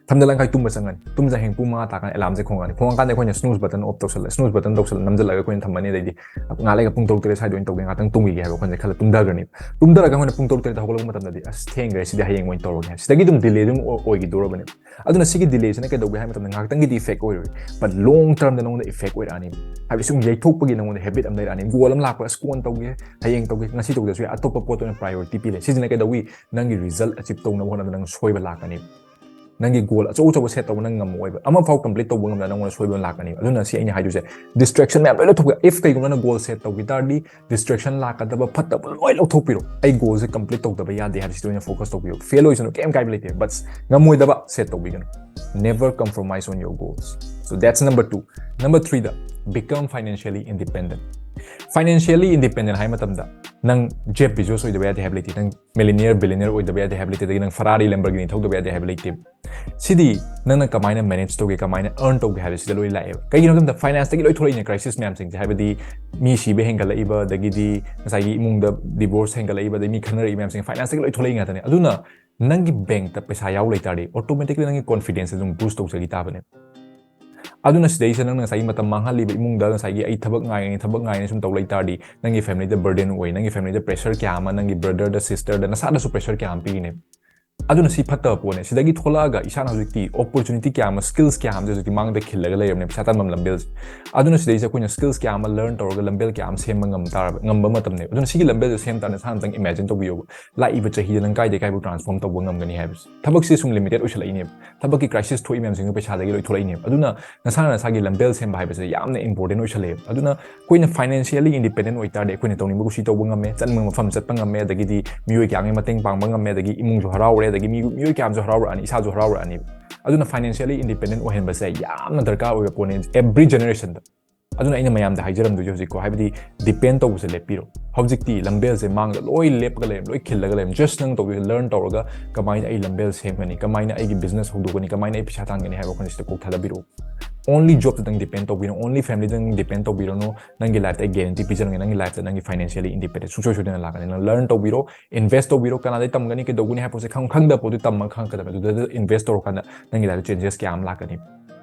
ꯊꯝꯖꯜꯂꯝꯈꯥꯏ ꯇꯨꯝꯕ ꯆꯪꯉꯅꯤ. ꯇꯨꯝ ꯆꯪ ꯍꯌꯦꯡ ꯄꯨꯡ ꯃꯉꯥ ꯇꯥꯀꯥꯟꯗ alarm ꯁꯦ ꯈꯣꯡꯉꯛꯑꯅꯤ. ꯈꯣꯡꯉꯛꯀꯥꯟꯗ ꯑꯩꯈꯣꯏꯅ snooze button off ꯇꯧꯁꯜꯂ, snooze button ꯇꯧꯁꯜꯂ ꯅꯝꯖꯜꯂꯒ ꯑꯩꯈꯣꯏꯅ ꯊꯝꯃꯅꯤ. ꯑꯗꯩꯗꯤ ꯉꯥꯏꯍꯥꯛ ꯂꯩꯒ ꯄꯨꯡ ꯇꯔꯨꯛ ꯇꯔꯦꯠ ꯁ꯭ꯋꯥꯏꯗ ꯑꯣꯏꯅ ꯇꯧꯒꯦ, ꯉꯥꯛꯇꯪ ꯇꯨꯝꯈꯤꯒꯦ ꯍꯥꯏꯕ ꯋꯥꯈꯜꯁꯦ ꯈꯜꯂ ꯇꯨꯝꯊꯈ꯭ꯔꯅꯤ. ꯇꯨꯝꯊꯔꯒ ꯑꯩꯈꯣꯏꯅ ꯄꯨꯡ ꯇꯔꯨꯛ ꯇꯔꯦꯠꯇ ꯍꯧꯒꯠꯂꯛꯄ ꯃꯇꯝꯗꯗꯤ ꯑꯁ ꯊꯦꯡꯈ꯭ꯔꯦ, ꯁꯤꯗꯤ ꯍꯌꯦꯡ ꯑꯣꯏꯅ ꯇꯧꯔꯒꯦ ꯍꯥꯏꯕ ꯁꯤꯗꯒꯤ ꯑꯗꯨꯝ delay ꯑꯗꯨꯝ ꯑꯣꯏꯈꯤꯗꯣꯔꯕꯅꯦ. ꯑꯗꯨꯅ ꯁꯤꯒꯤ delay ꯁꯤꯅ ꯀꯩꯗꯧꯒꯦ ꯍꯥꯏꯕ ꯃꯇꯝꯗ ꯉꯥꯏꯍꯥꯛꯇꯪꯒꯤꯗꯤ effect ꯑꯣꯏꯔꯣꯏ, but long term ꯗ ꯅꯉꯣꯟꯗ effect ꯑꯣꯏꯔꯛꯑꯅꯤ. ꯍꯥꯏꯕꯗꯤ ꯁꯨꯝ ꯌꯩꯊꯣꯛꯄꯒꯤ ꯅꯉꯣꯟꯗ habit ꯑꯃ ꯂꯩꯔꯛꯑꯅꯤ. Goal ꯑꯃ ꯂꯥꯛꯄ, ꯑꯁ ꯀꯣꯟꯅ ꯇꯧꯒꯦ, ꯍꯌꯦꯡ ꯇꯧꯒꯦ, ꯉꯁꯤ ꯇꯧꯗ꯭ꯔꯁꯨ ꯌꯥꯏ, ꯑꯇꯣꯞꯄ ꯄꯣꯠꯇ ꯑꯣꯏꯅ priority ꯄꯤꯔꯦ. ꯁꯤꯁꯤꯅ ꯀꯩꯗꯧꯏ? ꯅꯪꯒꯤ result achieve ꯇꯧꯅꯕ ꯍꯣꯠꯅꯕꯗ ꯅꯪ ꯁꯣꯏꯕ ꯂꯥꯛꯀꯅꯤ. ꯅꯪꯒꯤ ꯒꯣꯜ ꯑꯆꯧ ꯑꯆꯧꯕ ꯁꯦꯠ ꯇꯧꯕ ꯅꯪ ꯉꯝꯃꯣꯏꯕ, ꯑꯃꯐꯥꯎ ꯀꯝꯄ꯭ꯂꯤꯠ ꯇꯧꯕ ꯉꯝꯗ ꯅꯪꯉꯣꯟꯗ ꯁꯣꯏꯕ ꯂꯥꯛꯀꯅꯤ꯫ ꯑꯗꯨꯅ ꯁꯤ ꯑꯩꯅ ꯍꯥꯏꯗꯣꯏꯁꯦ, ꯗꯤꯁꯇ꯭ꯔꯦꯛꯁꯟ ꯃꯌꯥꯝ ꯂꯣꯏ ꯂꯧꯊꯣꯛꯄꯤꯌꯨ꯫ If ꯀꯩꯒꯨꯝꯕ ꯅꯪ ꯒꯣꯜ ꯁꯦꯠ ꯇꯧꯈꯤ ꯇꯥꯔꯗꯤ ꯗꯤꯁꯇ꯭ꯔꯦꯛꯁꯟ ꯂꯥꯛꯀꯗꯕ ꯐꯠꯇꯕ ꯂꯣꯏ ꯂꯧꯊꯣꯛꯄꯤꯔꯣ꯫ ꯑꯩ ꯒꯣꯜꯁꯦ ꯀꯝꯄ꯭ꯂꯤꯠ ꯇꯧꯗꯕ ꯌꯥꯗꯦ ꯍꯥꯏꯕꯁꯤꯗ ꯑꯣꯏꯅ ꯐꯣꯀꯁ ꯇꯧꯕꯤꯌꯨ꯫ ꯐꯦꯜ ꯑꯣꯏꯁꯅꯨ, ꯀꯩꯝ ꯀꯥꯏꯕ ꯂꯩꯇꯦ, ꯕꯠ ꯉꯝꯃꯣꯏꯗꯕ ꯁꯦꯠ ꯇꯧꯕꯤꯒꯅꯨ꯫ Never compromise on your goals. So that's number two. Number threeꯗ, become financially independent. Financially independent ꯍꯥꯏ ꯃꯇꯝꯗ ꯅꯪ ꯖꯦꯐ ꯕꯤꯖꯣꯁ ꯑꯣꯏꯗꯕ ꯌꯥꯗꯦ ꯍꯥꯏꯕ ꯂꯩꯇꯦ, ꯅꯪ ꯃꯤꯂꯤꯅꯤꯌꯔ ꯕꯤꯂꯤꯅꯤꯌꯔ ꯑꯣꯏꯗꯕ ꯌꯥꯗꯦ ꯍꯥꯏꯕ ꯂꯩꯇꯦ, ꯑꯗꯒꯤ ꯅꯪ ꯐꯔꯥꯔꯤ ꯂꯦꯝꯕꯔꯒꯤꯅꯤ ꯊꯧꯗꯕ ꯌꯥꯗꯦ ꯍꯥꯏꯕ ꯂꯩꯇꯦ꯫ ꯁꯤꯗꯤ ꯅꯪꯅ ꯀꯃꯥꯏꯅ ꯃꯦꯅꯦꯖ ꯇꯧꯒꯦ, ꯀꯃꯥꯏꯅ ꯑꯔꯟ ꯇꯧꯒꯦ ꯍꯥꯏꯕꯁꯤꯗ ꯂꯣꯏ ꯂꯥꯛꯑꯦꯕ꯫ ꯀꯩꯒꯤꯅꯣ ꯍꯥꯏꯕꯗ ꯐꯥꯏꯅꯥꯟꯁꯇꯒꯤ ꯂꯣꯏ ꯊꯣꯛꯂꯛꯏꯅꯦ ꯀ꯭ꯔꯥꯏꯁꯤꯁ ꯃꯌꯥꯝꯁꯤꯡꯁꯦ, ꯍꯥꯏꯕꯗꯤ ꯃꯤ ꯁꯤꯕ ꯍꯦꯟꯒꯠꯂꯛꯏꯕ, ꯑꯗꯒꯤꯗꯤ ꯉꯁꯥꯏꯒꯤ ꯏꯃꯨꯡꯗ ꯗꯤꯚꯣꯔꯁ ꯍꯦꯟꯒꯠꯂꯛꯏꯕ, ꯑꯗꯩ ꯃꯤ ꯈꯠꯅꯔꯛꯏ ꯃꯌꯥꯝꯁꯤꯡ ꯐꯥꯏꯅꯥꯟꯁꯇꯒꯤ ꯂꯣꯏ ꯊꯣꯛꯂꯛꯏ ꯉꯥꯛꯇꯅꯦ꯫ ꯑꯗꯨꯅ ꯅꯪꯒꯤ ꯕꯦꯡꯛꯇ ꯄꯩꯁꯥ ꯌꯥꯎ ꯂꯩꯇꯥꯔꯗꯤ ꯑꯣꯇꯣꯃꯦꯇꯤꯛꯂꯤ ꯅꯪꯒꯤ ꯀꯣꯟꯐꯤꯗꯦꯟꯁꯁꯦ ꯑꯗꯨꯝ ꯕꯨꯁ ꯇꯧꯖꯈꯤ ꯇꯥꯕꯅꯦ꯫ ꯑꯗꯨꯅ ꯁꯤꯗꯩꯁꯤꯗ ꯅꯪꯅ ꯉꯁꯥꯏꯒꯤ ꯃꯇꯝ ꯃꯥꯡꯍꯜꯂꯤꯕ ꯏꯃꯨꯡꯗ ꯉꯁꯥꯏꯒꯤ "ꯑꯩ ꯊꯕꯛ ꯉꯥꯏꯔꯤꯅꯤ, ꯊꯕꯛ ꯉꯥꯏꯔꯤꯅꯤ" ꯁꯨꯝ ꯇꯧ ꯂꯩꯇꯥꯔꯗꯤ ꯅꯪꯒꯤ ꯐꯦꯃꯤꯂꯤꯗ ꯕꯔꯗꯦꯟ ꯑꯣꯏ, ꯅꯪꯒꯤ ꯐꯦꯃꯤꯂꯤꯗ ꯄ꯭ꯔꯦꯁꯔ ꯀꯌꯥ ꯑꯃ, ꯅꯪꯒꯤ ꯕ꯭ꯔꯗꯔꯗ, ꯁꯤꯁꯇꯔꯗ, ꯅꯁꯥꯗꯁꯨ ꯄ꯭ꯔꯦꯁꯔ ꯀꯌꯥ ꯑꯃ ꯄꯤꯔꯤꯅꯦ꯫ ꯑꯗꯨꯅ ꯁꯤ ꯐꯠꯇꯕ ꯄꯣꯠꯅꯦ꯫ ꯁꯤꯗꯒꯤ ꯊꯣꯛꯂꯛꯑꯒ ꯏꯁꯥꯅ ꯍꯧꯖꯤꯛꯇꯤ ꯑꯣꯄꯣꯔꯆꯨꯅꯤꯇꯤ ꯀꯌꯥ ꯑꯃ, ꯁ꯭ꯀꯤꯜꯁ ꯀꯌꯥ ꯑꯃꯁꯦ ꯍꯧꯖꯤꯛꯇꯤ ꯃꯥꯡꯗ ꯈꯤꯜꯂꯒ ꯂꯩꯔꯕꯅꯦ, ꯄꯩꯁꯥ ꯇꯥꯟꯐꯝ ꯂꯝꯕꯦꯜꯁꯦ꯫ ꯑꯗꯨꯅ ꯁꯤꯗꯩꯁꯤꯗ ꯑꯩꯈꯣꯏꯅ ꯁ꯭ꯀꯤꯜꯁ ꯀꯌꯥ ꯑꯃ ꯂꯔꯟ ꯇꯧꯔꯒ ꯂꯝꯕꯦꯜ ꯀꯌꯥ ꯑꯃ ꯁꯦꯝꯕ ꯉꯝ ꯇꯥꯔꯕ, ꯉꯝꯕ ꯃꯇꯝꯅꯦꯕ꯫ ꯑꯗꯨꯅ ꯁꯤꯒꯤ ꯂꯝꯕꯦꯜꯁꯦ ꯁꯦꯝ ꯇꯥꯔꯗꯤ ꯅꯁꯥꯅ ꯑꯝꯇꯪ ꯏꯃꯦꯖꯤꯟ ꯇꯧꯕꯤꯌꯣꯕ, ꯂꯥꯛꯏꯕ ꯆꯍꯤꯗ ꯅꯪ ꯀꯥꯏꯗꯩ ꯀꯥꯏꯕꯨ ꯇ꯭ꯔꯥꯟꯁꯐꯣꯔꯝ ꯇꯧꯕ ꯉꯝꯒꯅꯤ ꯍꯥꯏꯕꯁꯦ꯫ ꯊꯕꯛꯁꯦ ꯁꯨꯝ ꯂꯤꯃꯤꯇꯦꯠ ꯑꯣꯏꯁꯜꯂꯛꯏꯅꯦꯕ꯫ ꯊꯕꯛꯀꯤ ꯀ꯭ꯔꯥꯏꯁꯤꯁ ꯊꯣꯛꯏ ꯃꯌꯥꯝꯁꯤꯡꯗꯨ ꯄꯩꯁꯥꯗꯒꯤ ꯂꯣꯏ ꯊꯣꯛꯂꯛꯏꯅꯦꯕ꯫ ꯑꯗꯨꯅ ꯅꯁꯥꯅ ꯅꯁꯥꯒꯤ ꯂꯝꯕꯦꯜ ꯁꯦꯝꯕ ꯍꯥꯏꯕꯁꯦ ꯌꯥꯝꯅ ꯏꯝꯄꯣꯔꯇꯦꯟ ꯑꯣꯏꯁꯜꯂꯛꯑꯦꯕ꯫ ꯑꯗꯨꯅ ꯑꯩꯈꯣꯏꯅ ꯐꯥꯏꯅꯥꯟꯁꯤꯌꯦꯜꯂꯤ ꯏꯟꯗꯤꯄꯦꯟꯗꯦꯟ ꯑꯣꯏꯇꯥꯔꯗꯤ ꯑꯩꯈꯣꯏꯅ ꯇꯧꯅꯤꯡꯕ ꯀꯨꯁꯤ ꯇꯧꯕ ꯉꯝꯃꯦ, ꯆꯠꯅꯤꯡꯕ ꯃꯐꯝ ꯆꯠꯄ ꯉꯝꯃꯦ, ꯑꯗꯒꯤꯗꯤ ꯃꯤꯑꯣꯏ ꯀꯌꯥ ꯑꯃꯒꯤ ꯃꯇꯦꯡ ꯄꯥꯡꯕ ꯉꯝꯃꯦ, ꯑꯗꯒꯤ ꯏꯃꯨꯡꯁꯨ ꯍꯔꯥꯎꯔꯦ, ꯑꯗꯒꯤ ꯃꯤ, ꯃꯤꯑꯣꯏ ꯀꯌꯥ ꯑꯃꯁꯨ ꯍꯔꯥꯎꯔꯛꯑꯅꯤ, ꯏꯁꯥꯁꯨ ꯍꯔꯥꯎꯔꯛꯑꯅꯤ꯫ ꯑꯗꯨꯅ ꯐꯥꯏꯅꯥꯟꯁꯤꯌꯦꯜꯂꯤ ꯏꯟꯗꯤꯄꯦꯟꯗꯦꯟ ꯑꯣꯏꯍꯟꯕꯁꯦ ꯌꯥꯝꯅ ꯗꯔꯀꯥꯔ ꯑꯣꯏꯕ ꯄꯣꯠꯅꯤ ꯑꯦꯕ꯭ꯔꯤ ꯖꯦꯅꯦꯔꯦꯁꯟꯗ꯫ ꯑꯗꯨꯅ ꯑꯩꯅ ꯃꯌꯥꯝꯗ ꯍꯥꯏꯖꯔꯝꯗꯣꯏꯁꯦ ꯍꯧꯖꯤꯛꯀꯣ, ꯍꯥꯏꯕꯗꯤ ꯗꯤꯄꯦꯟ ꯇꯧꯕꯁꯦ ꯂꯦꯞꯄꯤꯔꯣ꯫ ꯍꯧꯖꯤꯛꯇꯤ ꯂꯝꯕꯦꯜꯁꯦ ꯃꯥꯡꯗ ꯂꯣꯏ ꯂꯦꯞꯄꯒ ꯂꯩꯔꯦ, ꯂꯣꯏ ꯈꯤꯜꯂꯒ ꯂꯩꯔꯦ꯫ ꯖꯁ ꯅꯪ ꯇꯧꯗꯣꯏꯁꯦ ꯂꯔꯟ ꯇꯧꯔꯒ ꯀꯃꯥꯏꯅ ꯑꯩ ꯂꯝꯕꯦꯜ ꯁꯦꯝꯒꯅꯤ, ꯀꯃꯥꯏꯅ ꯑꯩꯒꯤ ꯕꯤꯖꯤꯅꯦꯁ ꯍꯧꯗꯣꯛꯀꯅꯤ, ꯀꯃꯥꯏꯅ ꯑꯩ ꯄꯩꯁꯥ ꯇꯥꯟꯒꯅꯤ ꯍꯥꯏꯕ ꯋꯥꯈꯜꯁꯤꯗ ꯀꯣꯛ ꯊꯥꯗꯕꯤꯔꯛꯑꯣ꯫ ꯑꯣꯟꯂꯤ ꯖꯣꯕꯇꯗꯪ ꯗꯤꯄꯦꯟ ꯇꯧꯕꯤꯅꯣ, ꯑꯣꯟꯂꯤ ꯐꯦꯃꯤꯂꯤꯗꯪ ꯗꯤꯄꯦꯟ ꯇꯧꯕꯤꯔꯅꯨ꯫ ꯅꯪꯒꯤ ꯂꯥꯏꯐꯇ ꯑꯩ ꯒꯦꯔꯦꯟꯇꯤ ꯄꯤꯖꯔꯝꯒꯦ, ꯅꯪꯒꯤ ꯂꯥꯏꯐꯇ ꯅꯪꯒꯤ ꯐꯥꯏꯅꯥꯟꯁꯤꯌꯦꯜꯂꯤ ꯏꯟꯗꯤꯄꯦꯟꯗꯦꯟ ꯁꯨꯡꯁꯣꯏ ꯁꯣꯏꯗꯅ ꯂꯥꯛꯀꯅꯤ꯫ ꯅꯪ ꯂꯔꯟ ꯇꯧꯕꯤꯔꯣ, ꯏꯟꯚꯦꯁ ꯇꯧꯕꯤꯔꯣ꯫ ꯀꯅꯥꯗꯩ ꯇꯝꯒꯅꯤ, ꯀꯩꯗꯧꯒꯅꯤ ꯍꯥꯏꯕ ꯄꯣꯠꯁꯦ ꯈꯪ-, ꯈꯪꯗꯕ ꯄꯣꯠꯇꯨ ꯇꯝꯃꯒ ꯈꯪꯉꯛꯀꯗꯕꯅꯤ꯫ ꯑꯗꯨꯗ ꯏꯟꯚꯦꯁ ꯇꯧꯔꯀꯥꯟꯗ ꯅꯪꯒꯤ ꯂꯥꯏꯐꯇ ꯆꯦꯟꯖꯦꯁ ꯀꯌꯥ ꯑꯃ ꯂꯥꯛꯀꯅꯤ꯫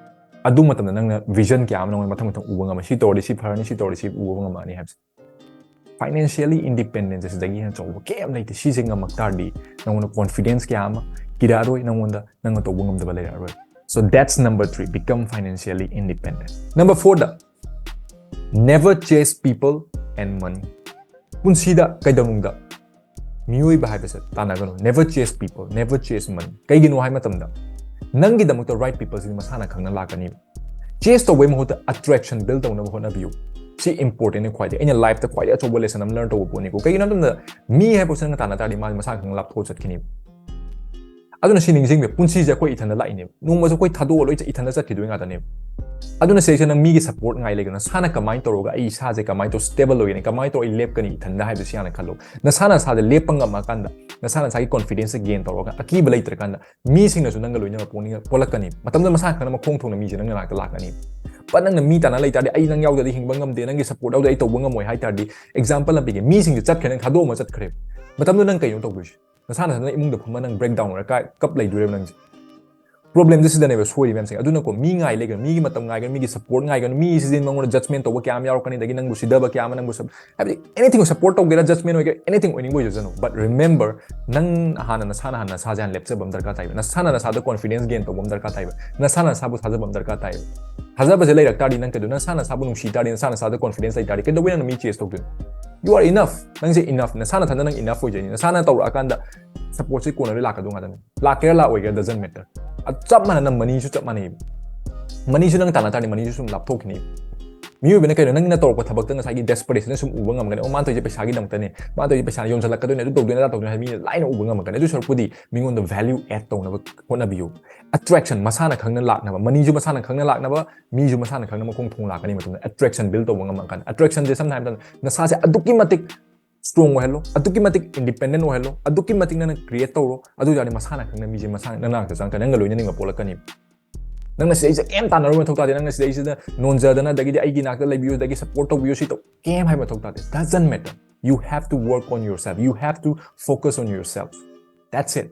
ꯑꯗꯨ ꯃꯇꯝꯗ ꯅꯪꯅ ꯚꯤꯖꯟ ꯀꯌꯥ ꯑꯃ ꯅꯪꯉꯣꯟꯗ ꯃꯊꯪ ꯃꯊꯪ ꯎꯕ ꯉꯝꯃꯦ꯫ ꯁꯤ ꯇꯧꯔꯗꯤ ꯁꯤ ꯐꯔꯅꯤ, ꯁꯤ ꯇꯧꯔꯗꯤ ꯁꯤ ꯎꯕ ꯉꯝꯃꯛꯑꯅꯤ ꯍꯥꯏꯕꯁꯦ꯫ ꯐꯥꯏꯅꯥꯟꯁꯤꯌꯦꯜꯂꯤ ꯏꯟꯗꯤꯄꯦꯟꯗꯦꯟꯁ ꯁꯤꯗꯒꯤ ꯍꯦꯟꯅ ꯆꯥꯎꯕ ꯀꯩꯝ ꯂꯩꯇꯦ꯫ ꯁꯤꯁꯦ ꯉꯝꯃꯛ ꯇꯥꯔꯗꯤ ꯅꯪꯉꯣꯟꯗ ꯀꯣꯟꯐꯤꯗꯦꯟꯁ ꯀꯌꯥ ꯑꯃ, ꯀꯤꯔꯛꯑꯔꯣꯏ, ꯅꯪꯉꯣꯟꯗ ꯅꯪꯅ ꯇꯧꯕ ꯉꯝꯗꯕ ꯂꯩꯔꯛꯑꯔꯣꯏ꯫ So that's number three, become financially independent. Number fourꯗ, never chase people and money. ꯄꯨꯟꯁꯤꯗ ꯀꯩꯗꯧꯅꯨꯡꯗ ꯃꯤꯑꯣꯏꯕ ꯍꯥꯏꯕꯁꯦ ꯇꯥꯟꯅꯒꯅꯨ꯫ Never chase people, never chase money. ꯀꯩꯒꯤꯅꯣ ꯍꯥꯏ ꯃꯇꯝꯗ, ꯅꯪꯒꯤꯗꯃꯛꯇ right people ꯁꯤꯗꯤ ꯃꯁꯥꯅ ꯈꯪꯅ ꯂꯥꯛꯀꯅꯤ. Chase ꯇꯧꯕꯩ ꯃꯍꯨꯠꯇ attraction build ꯇꯧꯅꯕ ꯍꯣꯠꯅꯕꯤꯌꯨ. ꯁꯤ important ꯅꯤ ꯈ꯭ꯋꯥꯏꯗꯒꯤ. ꯑꯩꯅ life ꯇ ꯈ꯭ꯋꯥꯏꯗꯒꯤ ꯑꯆꯧꯕ lesson ꯑꯃ learn ꯇꯧꯕ ꯄꯣꯠꯅꯤꯀꯣ. ꯀꯩꯒꯤꯅꯣ ꯍꯥꯏꯕ ꯃꯇꯝꯗ ꯃꯤ ꯍꯥꯏꯕ ꯄꯣꯠꯁꯦ ꯅꯪꯅ ꯇꯥꯟꯅ ꯇꯥꯔꯗꯤ ꯃꯥꯁꯦ ꯃꯁꯥꯅ ꯈꯪꯅ ꯂꯥꯞꯊꯣꯛꯑ ꯆꯠꯈꯤꯅꯦꯕ. ꯑꯗꯨꯅ ꯁꯤ ꯅꯤꯡꯁꯤꯡꯕꯤꯌꯨ, ꯄꯨꯟꯁꯤꯁꯦ ꯑꯩꯈꯣꯏ ꯏꯊꯟꯗ ꯂꯥꯛꯏꯅꯦꯕ. ꯅꯣꯡꯃꯁꯨ ꯑꯩꯈꯣꯏ ꯊꯥꯗꯣꯛꯑ ꯂꯣꯏ ꯆꯠ-, ꯏꯊꯟꯗ ꯆꯠꯈꯤꯗꯣꯏ ꯉꯥꯛꯇꯅꯦꯕ. ꯑꯗꯨꯅ ꯁꯤꯗꯩꯁꯤꯗ ꯅꯪ ꯃꯤꯒꯤ support ꯉꯥꯏ ꯂꯩꯒꯅꯨ. ꯅꯁꯥꯅ ꯀꯃꯥꯏꯅ ꯇꯧꯔꯒ ꯑꯩ ꯏꯁꯥꯁꯦ ꯀꯃꯥꯏꯅ ꯇꯧꯔ stable ꯑꯣꯏꯒꯅꯤ, ꯀꯃꯥꯏꯅ ꯇꯧꯔ ꯑꯩ ꯂꯦꯞꯀꯅꯤ ꯏꯊꯟꯗ ꯍꯥꯏꯕꯁꯤ ꯍꯥꯟꯅ ꯈꯜꯂꯣ. ꯅꯁꯥ ꯅꯁꯥꯗ ꯂꯦꯞꯄ ꯉꯝꯃꯀꯥꯟꯗ, ꯅꯁꯥ ꯅꯁꯥꯒꯤ confidence ꯁꯦ gain ꯇꯧꯔꯒ, ꯑꯀꯤꯕ ꯂꯩꯇ꯭ꯔꯀꯥꯟꯗ, ꯃꯤꯁꯤꯡꯅꯁꯨ ꯅꯪꯒ ꯂꯣꯏꯅꯕ ꯄꯣꯛꯅꯤꯡ-, ꯄꯣꯛꯂꯛꯀꯅꯤ. ꯃꯇꯝꯗꯨꯗ ꯃꯁꯥ ꯈꯪꯅ ꯃꯈꯣꯡ ꯊꯣꯡꯅ ꯃꯤꯁꯦ ꯅꯪ ꯅꯅꯥꯛꯇ ꯂꯥꯛꯀꯅꯤ. But ꯅꯪꯅ ꯃꯤ ꯇꯥꯟꯅ ꯂꯩꯇꯥꯔꯗꯤ, "ꯑꯩ ꯅꯪ ꯌꯥꯎꯗ꯭ꯔꯗꯤ ꯍꯤꯡꯕ ꯉꯝꯗꯦ, ꯅꯪꯒꯤ support ꯌꯥꯎꯗ꯭ꯔꯗꯤ ꯑꯩ ꯇꯧꯕ ꯉꯝꯃꯣꯏ" ꯍꯥꯏ ꯇꯥꯔꯗꯤ, example ꯑꯃ ꯄꯤꯒꯦ, ꯃꯤꯁꯤꯡꯁꯦ ꯆꯠꯈ꯭ꯔꯦ, ꯅꯪ ꯊꯥꯗꯣꯛꯑꯝꯃ ꯆꯠꯈ꯭ꯔꯦ. ꯃꯇꯝꯗꯨꯗ ꯅꯪ ꯀꯩꯅꯣ ꯇꯧꯗꯣꯏꯁꯦ? ꯅꯁꯥ ꯅꯊꯟꯗ ꯏꯃꯨꯡꯗ ꯐꯝꯃ ꯅꯪ breakdown ꯑꯣꯏꯔ ꯀꯥꯏ ꯀꯞ ꯂꯩꯗꯣꯏꯔꯦꯕ ꯅꯪꯁꯦ꯫ Problem ꯁꯦ ꯁꯤꯗꯅꯦꯕ ꯁꯣꯏꯔꯤ ꯃꯌꯥꯝꯁꯦ꯫ ꯑꯗꯨꯅꯀꯣ, ꯃꯤ ꯉꯥꯏ ꯂꯩꯒꯅꯨ, ꯃꯤꯒꯤ ꯃꯇꯝ ꯉꯥꯏꯒꯅꯨ, ꯃꯤꯒꯤ support ꯉꯥꯏꯒꯅꯨ, ꯃꯤ ꯁꯤꯗꯤ ꯃꯉꯣꯟꯗ judgment ꯇꯧꯕ ꯀꯌꯥ ꯑꯃ ꯌꯥꯎꯔꯛꯀꯅꯤ, ꯑꯗꯒꯤ ꯅꯪꯕꯨ ꯁꯤꯗꯕ ꯀꯌꯥ ꯑꯃ, ꯅꯪꯕꯨ sub-, ꯍꯥꯏꯕꯗꯤ anything, support ꯇꯧꯒꯦꯔꯥ, judgment ꯑꯣꯏꯒꯦꯔꯥ, anything ꯑꯣꯏꯅꯤꯡꯕ ꯑꯣꯏꯖꯁꯅꯨ, but remember, ꯅꯪ ꯍꯥꯟꯅ ꯅꯁꯥꯅ ꯍꯥꯟꯅ ꯅꯁꯥꯁꯦ ꯍꯥꯟꯅ ꯂꯦꯞꯆꯕ ꯑꯃ ꯗꯔꯀꯥꯔ ꯇꯥꯏꯕ, ꯅꯁꯥꯅ ꯅꯁꯥꯗ confidence gain ꯇꯧꯕ ꯑꯃ ꯗꯔꯀꯥꯔ ꯇꯥꯏꯕ, ꯅꯁꯥꯅ ꯅꯁꯥꯕꯨ ꯊꯥꯖꯕ ꯑꯃ ꯗꯔꯀꯥꯔ ꯇꯥꯏꯕ꯫ ꯊꯥꯖꯕꯁꯦ ꯂꯩꯔꯛ ꯇꯥꯔꯗꯤ, ꯅꯪ ꯀꯩꯗꯧ-, ꯅꯁꯥꯅ ꯅꯁꯥꯕꯨ ꯅꯨꯡꯁꯤ ꯇꯥꯔꯗꯤ, ꯅꯁꯥꯅ ꯅꯁꯥꯗ confidence ꯂꯩ ꯇꯥꯔꯗꯤ, ꯀꯩꯗꯧꯕꯩ ꯅꯪꯅ ꯃꯤ chase ꯇꯧꯗꯣꯏꯅꯣ? You are enough. ꯅꯪꯁꯦ enough. ꯅꯁꯥ ꯅꯊꯟꯗ ꯅꯪ enough ꯑꯣꯏꯖꯩꯅꯤ. ꯅꯁꯥꯅ ꯇꯧꯔꯛꯑꯀꯥꯟꯗ support ꯁꯦ ꯀꯣꯟꯅ ꯂꯣꯏ ꯂꯥꯛꯀꯗꯧ ꯉꯥꯛꯇꯅꯤ꯫ ꯂꯥꯛꯀꯦꯔꯥ ꯂꯥꯛꯑꯣꯏꯒꯦꯔꯥ, doesn't matter. ꯑ, ꯆꯞ ꯃꯥꯟꯅꯅ money ꯁꯨ ꯆꯞ ꯃꯥꯟꯅꯩ꯫ Money ꯁꯨ ꯅꯪ ꯇꯥꯟꯅ ꯇꯥꯔꯗꯤ, money ꯁꯨ ꯁꯨꯝ ꯂꯥꯞꯊꯣꯛꯈꯤꯅꯤ꯫ ꯃꯤꯑꯣꯏꯕꯅ ꯀꯩꯅꯣ, ꯅꯪꯅ ꯇꯧꯔꯛꯄ ꯊꯕꯛꯇ ꯉꯁꯥꯏꯒꯤ desperation ꯁꯨꯝ ꯎꯕ ꯉꯝꯒꯅꯤ꯫ "ꯑꯣ, ꯃꯥꯅ ꯇꯧꯔꯤꯁꯦ ꯄꯩꯁꯥꯒꯤꯗꯃꯛꯇꯅꯦ, ꯃꯥꯅ ꯇꯧꯔꯤꯁꯦ ꯄꯩꯁꯥ ꯌꯣꯟꯁꯤꯜꯂꯛꯀꯗꯣꯏꯅꯦ, ꯑꯗꯨ ꯇꯧꯗꯣꯏꯅꯦ, ꯑꯗꯥ ꯇꯧꯗꯣꯏꯅꯦ" ꯍꯥꯏꯕ ꯃꯤꯅ ꯂꯥꯏꯅ ꯎꯕ ꯉꯝꯃꯛꯀꯅꯤ꯫ ꯑꯗꯨ ꯁꯔꯨꯛꯄꯨꯗꯤ ꯃꯤꯉꯣꯟꯗ value add ꯇꯧꯅꯕ ꯍꯣꯠꯅꯕꯤꯌꯨ꯫ Attraction ꯃꯁꯥꯅ ꯈꯪꯅ ꯂꯥꯛꯅꯕ, money ꯁꯨ ꯃꯁꯥꯅ ꯈꯪꯅ ꯂꯥꯛꯅꯕ, ꯃꯤꯁꯨ ꯃꯁꯥꯅ ꯈꯪꯅ ꯃꯈꯣꯡ ꯊꯣꯡ ꯂꯥꯛꯀꯅꯤ꯫ ꯃꯇꯝꯗ attraction build ꯇꯧꯕ ꯉꯝꯃꯛꯀꯥꯟꯗ, attraction ꯁꯦ ꯁꯝꯅ ꯍꯥꯏꯔꯕꯗ ꯅꯁꯥꯁꯦ ꯑꯗꯨꯛꯀꯤ ꯃꯇꯤꯛ strong ꯑꯣꯏꯍꯜꯂꯣ, ꯑꯗꯨꯛꯀꯤ ꯃꯇꯤꯛ independent ꯑꯣꯏꯍꯜꯂꯣ, ꯑꯗꯨꯛꯀꯤ ꯃꯇꯤꯛ ꯅꯪꯅ create ꯇꯧꯔꯣ꯫ ꯑꯗꯨ ꯑꯣꯏꯇꯥꯔꯗꯤ ꯃꯁꯥꯅ ꯈꯪꯅ ꯃꯤꯁꯦ ꯃꯁꯥ ꯅꯪ ꯅꯥꯛꯇ ꯆꯪꯉꯛꯀꯅꯤ, ꯅꯪꯒ ꯂꯣꯏꯅꯅꯤꯡꯕ ꯄꯣꯛꯂꯛꯀꯅꯤ꯫ ꯅꯪꯅ ꯁꯤꯗꯩꯁꯤꯗ ꯀꯩꯝ ꯇꯥꯟꯅꯔꯨꯕ ꯃꯊꯧ ꯇꯥꯗꯦ, ꯅꯪꯅ ꯁꯤꯗꯩꯁꯤꯗ ꯅꯣꯟꯖꯗꯅ, ꯑꯗꯒꯤꯗꯤ "ꯑꯩꯒꯤ ꯅꯥꯛꯇ ꯂꯩꯕꯤꯌꯨ, ꯑꯗꯒꯤ support ꯇꯧꯕꯤꯌꯨ", ꯁꯤ ꯇꯧ, ꯀꯩꯝ ꯍꯥꯏꯕ ꯃꯊꯧ ꯇꯥꯗꯦ, doesn't matter. You have to work on yourself, you have to focus on yourself, that's it.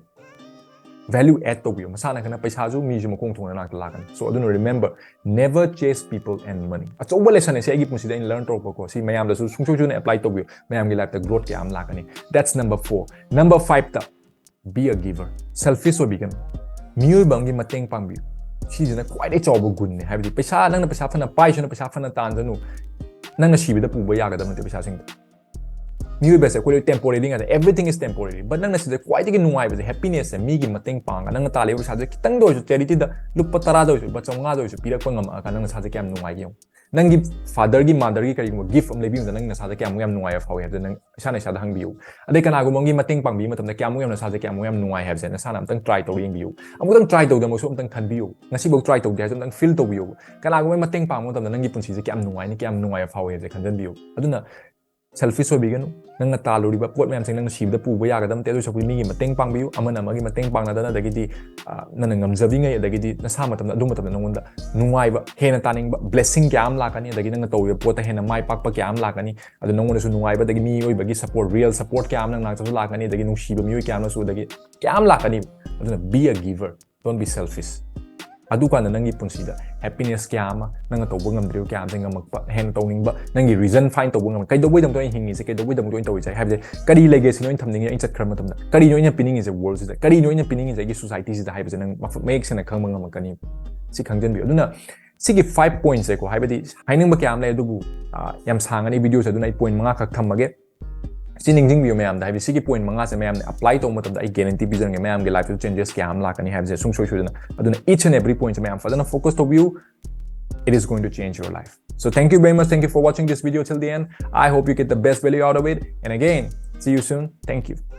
Value add ꯇꯧꯕꯤꯌꯨ꯫ ꯃꯁꯥꯅ ꯈꯪꯅ ꯄꯩꯁꯥꯁꯨ ꯃꯤꯁꯨ ꯃꯈꯣꯡ ꯊꯣꯡꯅ ꯅꯥꯛꯇ ꯂꯥꯛꯀꯅꯤ꯫ So, ꯑꯗꯨꯅ remember, never chase people and money. ꯑꯆꯧꯕ lesson ꯅꯦ ꯁꯤ, ꯑꯩꯒꯤ ꯄꯨꯟꯁꯤꯗ ꯑꯩꯅ learn ꯇꯧꯔꯛꯄꯀꯣ꯫ ꯁꯤ ꯃꯌꯥꯝꯗꯁꯨ ꯁꯨꯡꯁꯣꯏ ꯁꯣꯏꯗꯅ apply ꯇꯧꯕꯤꯌꯨ꯫ ꯃꯌꯥꯝꯒꯤ life ꯇ growth ꯀꯌꯥ ꯑꯃ ꯂꯥꯛꯀꯅꯤ꯫ That's number four. Number five ꯇ, be a giver. Selfish ꯑꯣꯏꯕꯤꯒꯅꯨ꯫ ꯃꯤꯑꯣꯏꯕ ꯑꯃꯒꯤ ꯃꯇꯦꯡ ꯄꯥꯡꯕꯤꯌꯨ꯫ ꯁꯤꯁꯤꯅ ꯈ꯭ꯋꯥꯏꯗꯒꯤ ꯆꯥꯎꯕ ꯒꯨꯟꯅꯦ꯫ ꯍꯥꯏꯕꯗꯤ ꯄꯩꯁꯥ, ꯅꯪꯅ ꯄꯩꯁꯥ ꯐꯅ ꯄꯥꯏꯁꯅꯨ, ꯄꯩꯁꯥ ꯐꯅ ꯇꯥꯟꯁꯅꯨ, ꯅꯪꯅ ꯁꯤꯕꯗ ꯄꯨꯕ ꯌꯥꯒꯗꯕ ꯅꯠꯇꯦ ꯄꯩꯁꯥꯁꯤꯡꯗꯣ꯫ ꯃꯤꯑꯣꯏꯕꯁꯦ ꯑꯩꯈꯣꯏ ꯂꯣꯏ temporary ꯉꯥꯛꯇ, everything is temporary. But ꯅꯪꯅ ꯁꯤꯗ ꯈ꯭ꯋꯥꯏꯗꯒꯤ ꯅꯨꯡꯉꯥꯏꯕꯁꯦ happinessꯁꯦ, ꯃꯤꯒꯤ ꯃꯇꯦꯡ ꯄꯥꯡꯉꯒ ꯅꯪꯅ ꯇꯥꯜꯂꯤꯕ ꯄꯩꯁꯥꯁꯦ ꯈꯤꯇꯪꯗ ꯑꯣꯏꯔꯁꯨ, charityꯗ ꯂꯨꯄꯥ ꯇꯔꯥꯗ ꯑꯣꯏꯔꯁꯨ, ꯂꯨꯄꯥ ꯆꯥꯝꯃꯉꯥꯗ ꯑꯣꯏꯔꯁꯨ ꯄꯤꯔꯛꯄ ꯉꯝꯃꯛꯑꯒ ꯅꯪ ꯅꯁꯥꯁꯦ ꯀꯌꯥꯝ ꯅꯨꯡꯉꯥꯏꯒꯦ ꯌꯦꯡꯉꯨ꯫ ꯅꯪꯒꯤ fatherꯒꯤ motherꯒꯤ ꯀꯔꯤꯒꯨꯝꯕ gift ꯑꯃ ꯂꯩꯕꯤꯕꯗ ꯅꯪ ꯅꯁꯥꯗ ꯀꯌꯥꯃꯨꯛ ꯌꯥꯝ ꯅꯨꯡꯉꯥꯏꯕ ꯐꯥꯎꯏ ꯍꯥꯏꯕꯗꯣ ꯅꯪ ꯏꯁꯥꯅ ꯏꯁꯥꯗ ꯍꯪꯕꯤꯌꯨ꯫ ꯑꯗꯩ ꯀꯅꯥꯒꯨꯝꯕ ꯑꯃꯒꯤ ꯃꯇꯦꯡ ꯄꯥꯡꯕꯤꯕ ꯃꯇꯝꯗ ꯀꯌꯥꯃꯨꯛ ꯌꯥꯝ ꯅꯁꯥꯁꯦ ꯀꯌꯥꯃꯨꯛ ꯌꯥꯝ ꯅꯨꯡꯉꯥꯏ ꯍꯥꯏꯕꯁꯦ ꯅꯁꯥꯅ ꯑꯝꯇꯪ try ꯇꯧꯔ ꯌꯦꯡꯕꯤꯌꯨ꯫ ꯑꯃꯨꯛꯇꯪ try ꯇꯧꯗ꯭ꯔꯃꯛꯁꯨ ꯑꯝꯇꯪ ꯈꯟꯕꯤꯌꯨ꯫ ꯉꯁꯤꯐꯥꯎ try ꯇꯧꯗꯦ ꯍꯥꯏꯔꯁꯨ ꯑꯝꯇꯪ feel ꯇꯧꯕꯤꯌꯨ꯫ ꯀꯅꯥꯒꯨꯝꯕ ꯃꯇꯦꯡ ꯄꯥꯡꯕ ꯃꯇꯝꯗ ꯅꯪꯒꯤ ꯄꯨꯟꯁꯤꯁꯦ ꯀꯌꯥꯝ ꯅꯨꯡꯉꯥꯏꯅꯤ, ꯀꯌꯥꯝ ꯅꯨꯡꯉꯥꯏꯕ ꯐꯥꯎꯏ ꯍꯥꯏꯕꯁꯦ ꯈꯟꯖꯟꯕꯤꯌꯨ꯫ ꯑꯗꯨꯅ selfish ꯑꯣꯏꯕꯤꯒꯅꯨ꯫ ꯅꯪꯅ ꯇꯥꯜꯂꯨꯔꯤꯕ ꯄꯣꯠ ꯃꯌꯥꯝꯁꯦ ꯅꯪꯅ ꯁꯤꯕꯗ ꯄꯨꯕ ꯌꯥꯒꯗꯕ ꯅꯠꯇꯦ꯫ ꯑꯗꯨ ꯁꯔꯨꯛꯄꯨꯗꯤ ꯃꯤꯒꯤ ꯃꯇꯦꯡ ꯄꯥꯡꯕꯤꯌꯨ, ꯑꯃꯅ ꯑꯃꯒꯤ ꯃꯇꯦꯡ ꯄꯥꯡꯅꯗꯅ, ꯑꯗꯒꯤꯗꯤ, ꯑ, ꯅꯪꯅ ꯉꯝꯖꯕꯤꯉꯩ, ꯑꯗꯒꯤꯗꯤ ꯅꯁꯥ ꯃꯇꯝꯗ, ꯑꯗꯨ ꯃꯇꯝꯗ ꯅꯉꯣꯟꯗ ꯅꯨꯡꯉꯥꯏꯕ, ꯍꯦꯟꯅ ꯇꯥꯅꯤꯡꯕ blessing ꯀꯌꯥ ꯑꯃ ꯂꯥꯛꯀꯅꯤ, ꯑꯗꯒꯤ ꯅꯪꯅ ꯇꯧꯔꯤꯕ ꯄꯣꯠꯇ ꯍꯦꯟꯅ ꯃꯥꯏ ꯄꯥꯛꯄ ꯀꯌꯥ ꯑꯃ ꯂꯥꯛꯀꯅꯤ꯫ ꯑꯗꯨ ꯅꯉꯣꯟꯗꯁꯨ ꯅꯨꯡꯉꯥꯏꯕ, ꯑꯗꯒꯤ ꯃꯤꯑꯣꯏꯕꯒꯤ support, real support ꯀꯌꯥ ꯑꯃ ꯅꯪ ꯅꯥꯛꯇꯁꯨ ꯂꯥꯛꯀꯅꯤ, ꯑꯗꯒꯤ ꯅꯨꯡꯁꯤꯕ ꯃꯤꯑꯣꯏ ꯀꯌꯥ ꯑꯃꯅꯁꯨ, ꯑꯗꯒꯤ ꯀꯌꯥ ꯑꯃ ꯂꯥꯛꯀꯅꯤ꯫ ꯑꯗꯨꯅ be a giver, don't be selfish꯫ ꯑꯗꯨꯀꯥꯟꯗ ꯅꯪꯒꯤ ꯄꯨꯟꯁꯤꯗ happiness ꯀꯌꯥ ꯑꯃ, ꯅꯪꯅ ꯇꯧꯕ ꯉꯝꯗ꯭ꯔꯤꯕ ꯀꯌꯥ ꯑꯃꯁꯦ ꯉꯝꯃꯛꯄ, ꯍꯦꯟꯅ ꯇꯧꯅꯤꯡꯕ, ꯅꯪꯒꯤ reason find ꯇꯧꯕ ꯉꯝꯃꯛꯄ, ꯀꯩꯗꯧꯕꯩꯗꯃꯛꯇ ꯑꯩꯅ ꯍꯤꯡꯉꯤꯁꯦ, ꯀꯩꯗꯧꯕꯩꯗꯃꯛꯇ ꯑꯩꯅ ꯇꯧꯔꯤꯁꯦ ꯍꯥꯏꯕꯁꯦ, ꯀꯔꯤ legacyꯅꯣ ꯑꯩꯅ ꯊꯝꯅꯤꯡꯉꯤꯁꯦ, ꯑꯩꯅ ꯆꯠꯈ꯭ꯔ ꯃꯇꯝꯗ ꯀꯔꯤꯅꯣ ꯑꯩꯅ ꯄꯤꯅꯤꯡꯉꯤꯁꯦ worldꯁꯤꯗ, ꯀꯔꯤꯅꯣ ꯑꯩꯅ ꯄꯤꯅꯤꯡꯉꯤꯁꯦ ꯑꯩꯒꯤ societyꯁꯤꯗ ꯍꯥꯏꯕꯁꯦ ꯅꯪ ꯃꯐꯝ ꯃꯌꯦꯛ ꯁꯦꯡꯅ ꯈꯪꯕ ꯉꯝꯃꯛꯀꯅꯤ꯫ ꯁꯤ ꯈꯪꯖꯟꯕꯤꯌꯨ꯫ ꯑꯗꯨꯅ ꯁꯤꯒꯤ five pointsꯁꯦꯀꯣ, ꯍꯥꯏꯕꯗꯤ ꯍꯥꯏꯅꯤꯡꯕ ꯀꯌꯥ ꯑꯃ ꯂꯩ, ꯑꯗꯨꯕꯨ, ꯑ, ꯌꯥꯝ ꯁꯥꯡꯉꯅꯤ videoꯁꯦ, ꯑꯗꯨꯅ ꯑꯩ point ꯃꯉꯥ ꯈꯛ ꯊꯝꯃꯒꯦ꯫ ꯁꯤ ꯅꯤꯡꯁꯤꯡꯕꯤꯌꯨ ꯃꯌꯥꯝꯗ, ꯍꯥꯏꯕꯗꯤ ꯁꯤꯒꯤ point ꯃꯉꯥꯁꯦ ꯃꯌꯥꯝꯅ apply ꯇꯧꯕ ꯃꯇꯝꯗ ꯑꯩ guarantee ꯄꯤꯖꯔꯝꯒꯦ, ꯃꯌꯥꯝꯒꯤ lifeꯇ changes ꯀꯌꯥ ꯑꯃ ꯂꯥꯛꯀꯅꯤ ꯍꯥꯏꯕꯁꯦ ꯁꯨꯡꯁꯣꯏ ꯁꯣꯏꯗꯅ꯫ ꯑꯗꯨꯅ each and every pointꯁꯦ ꯃꯌꯥꯝ ꯐꯖꯅ focus ꯇꯧꯕꯤꯌꯨ, it is going to change your life. So thank you very much, thank you for watching this video till the end. I hope you get the best value out of it, and again, see you soon, thank you.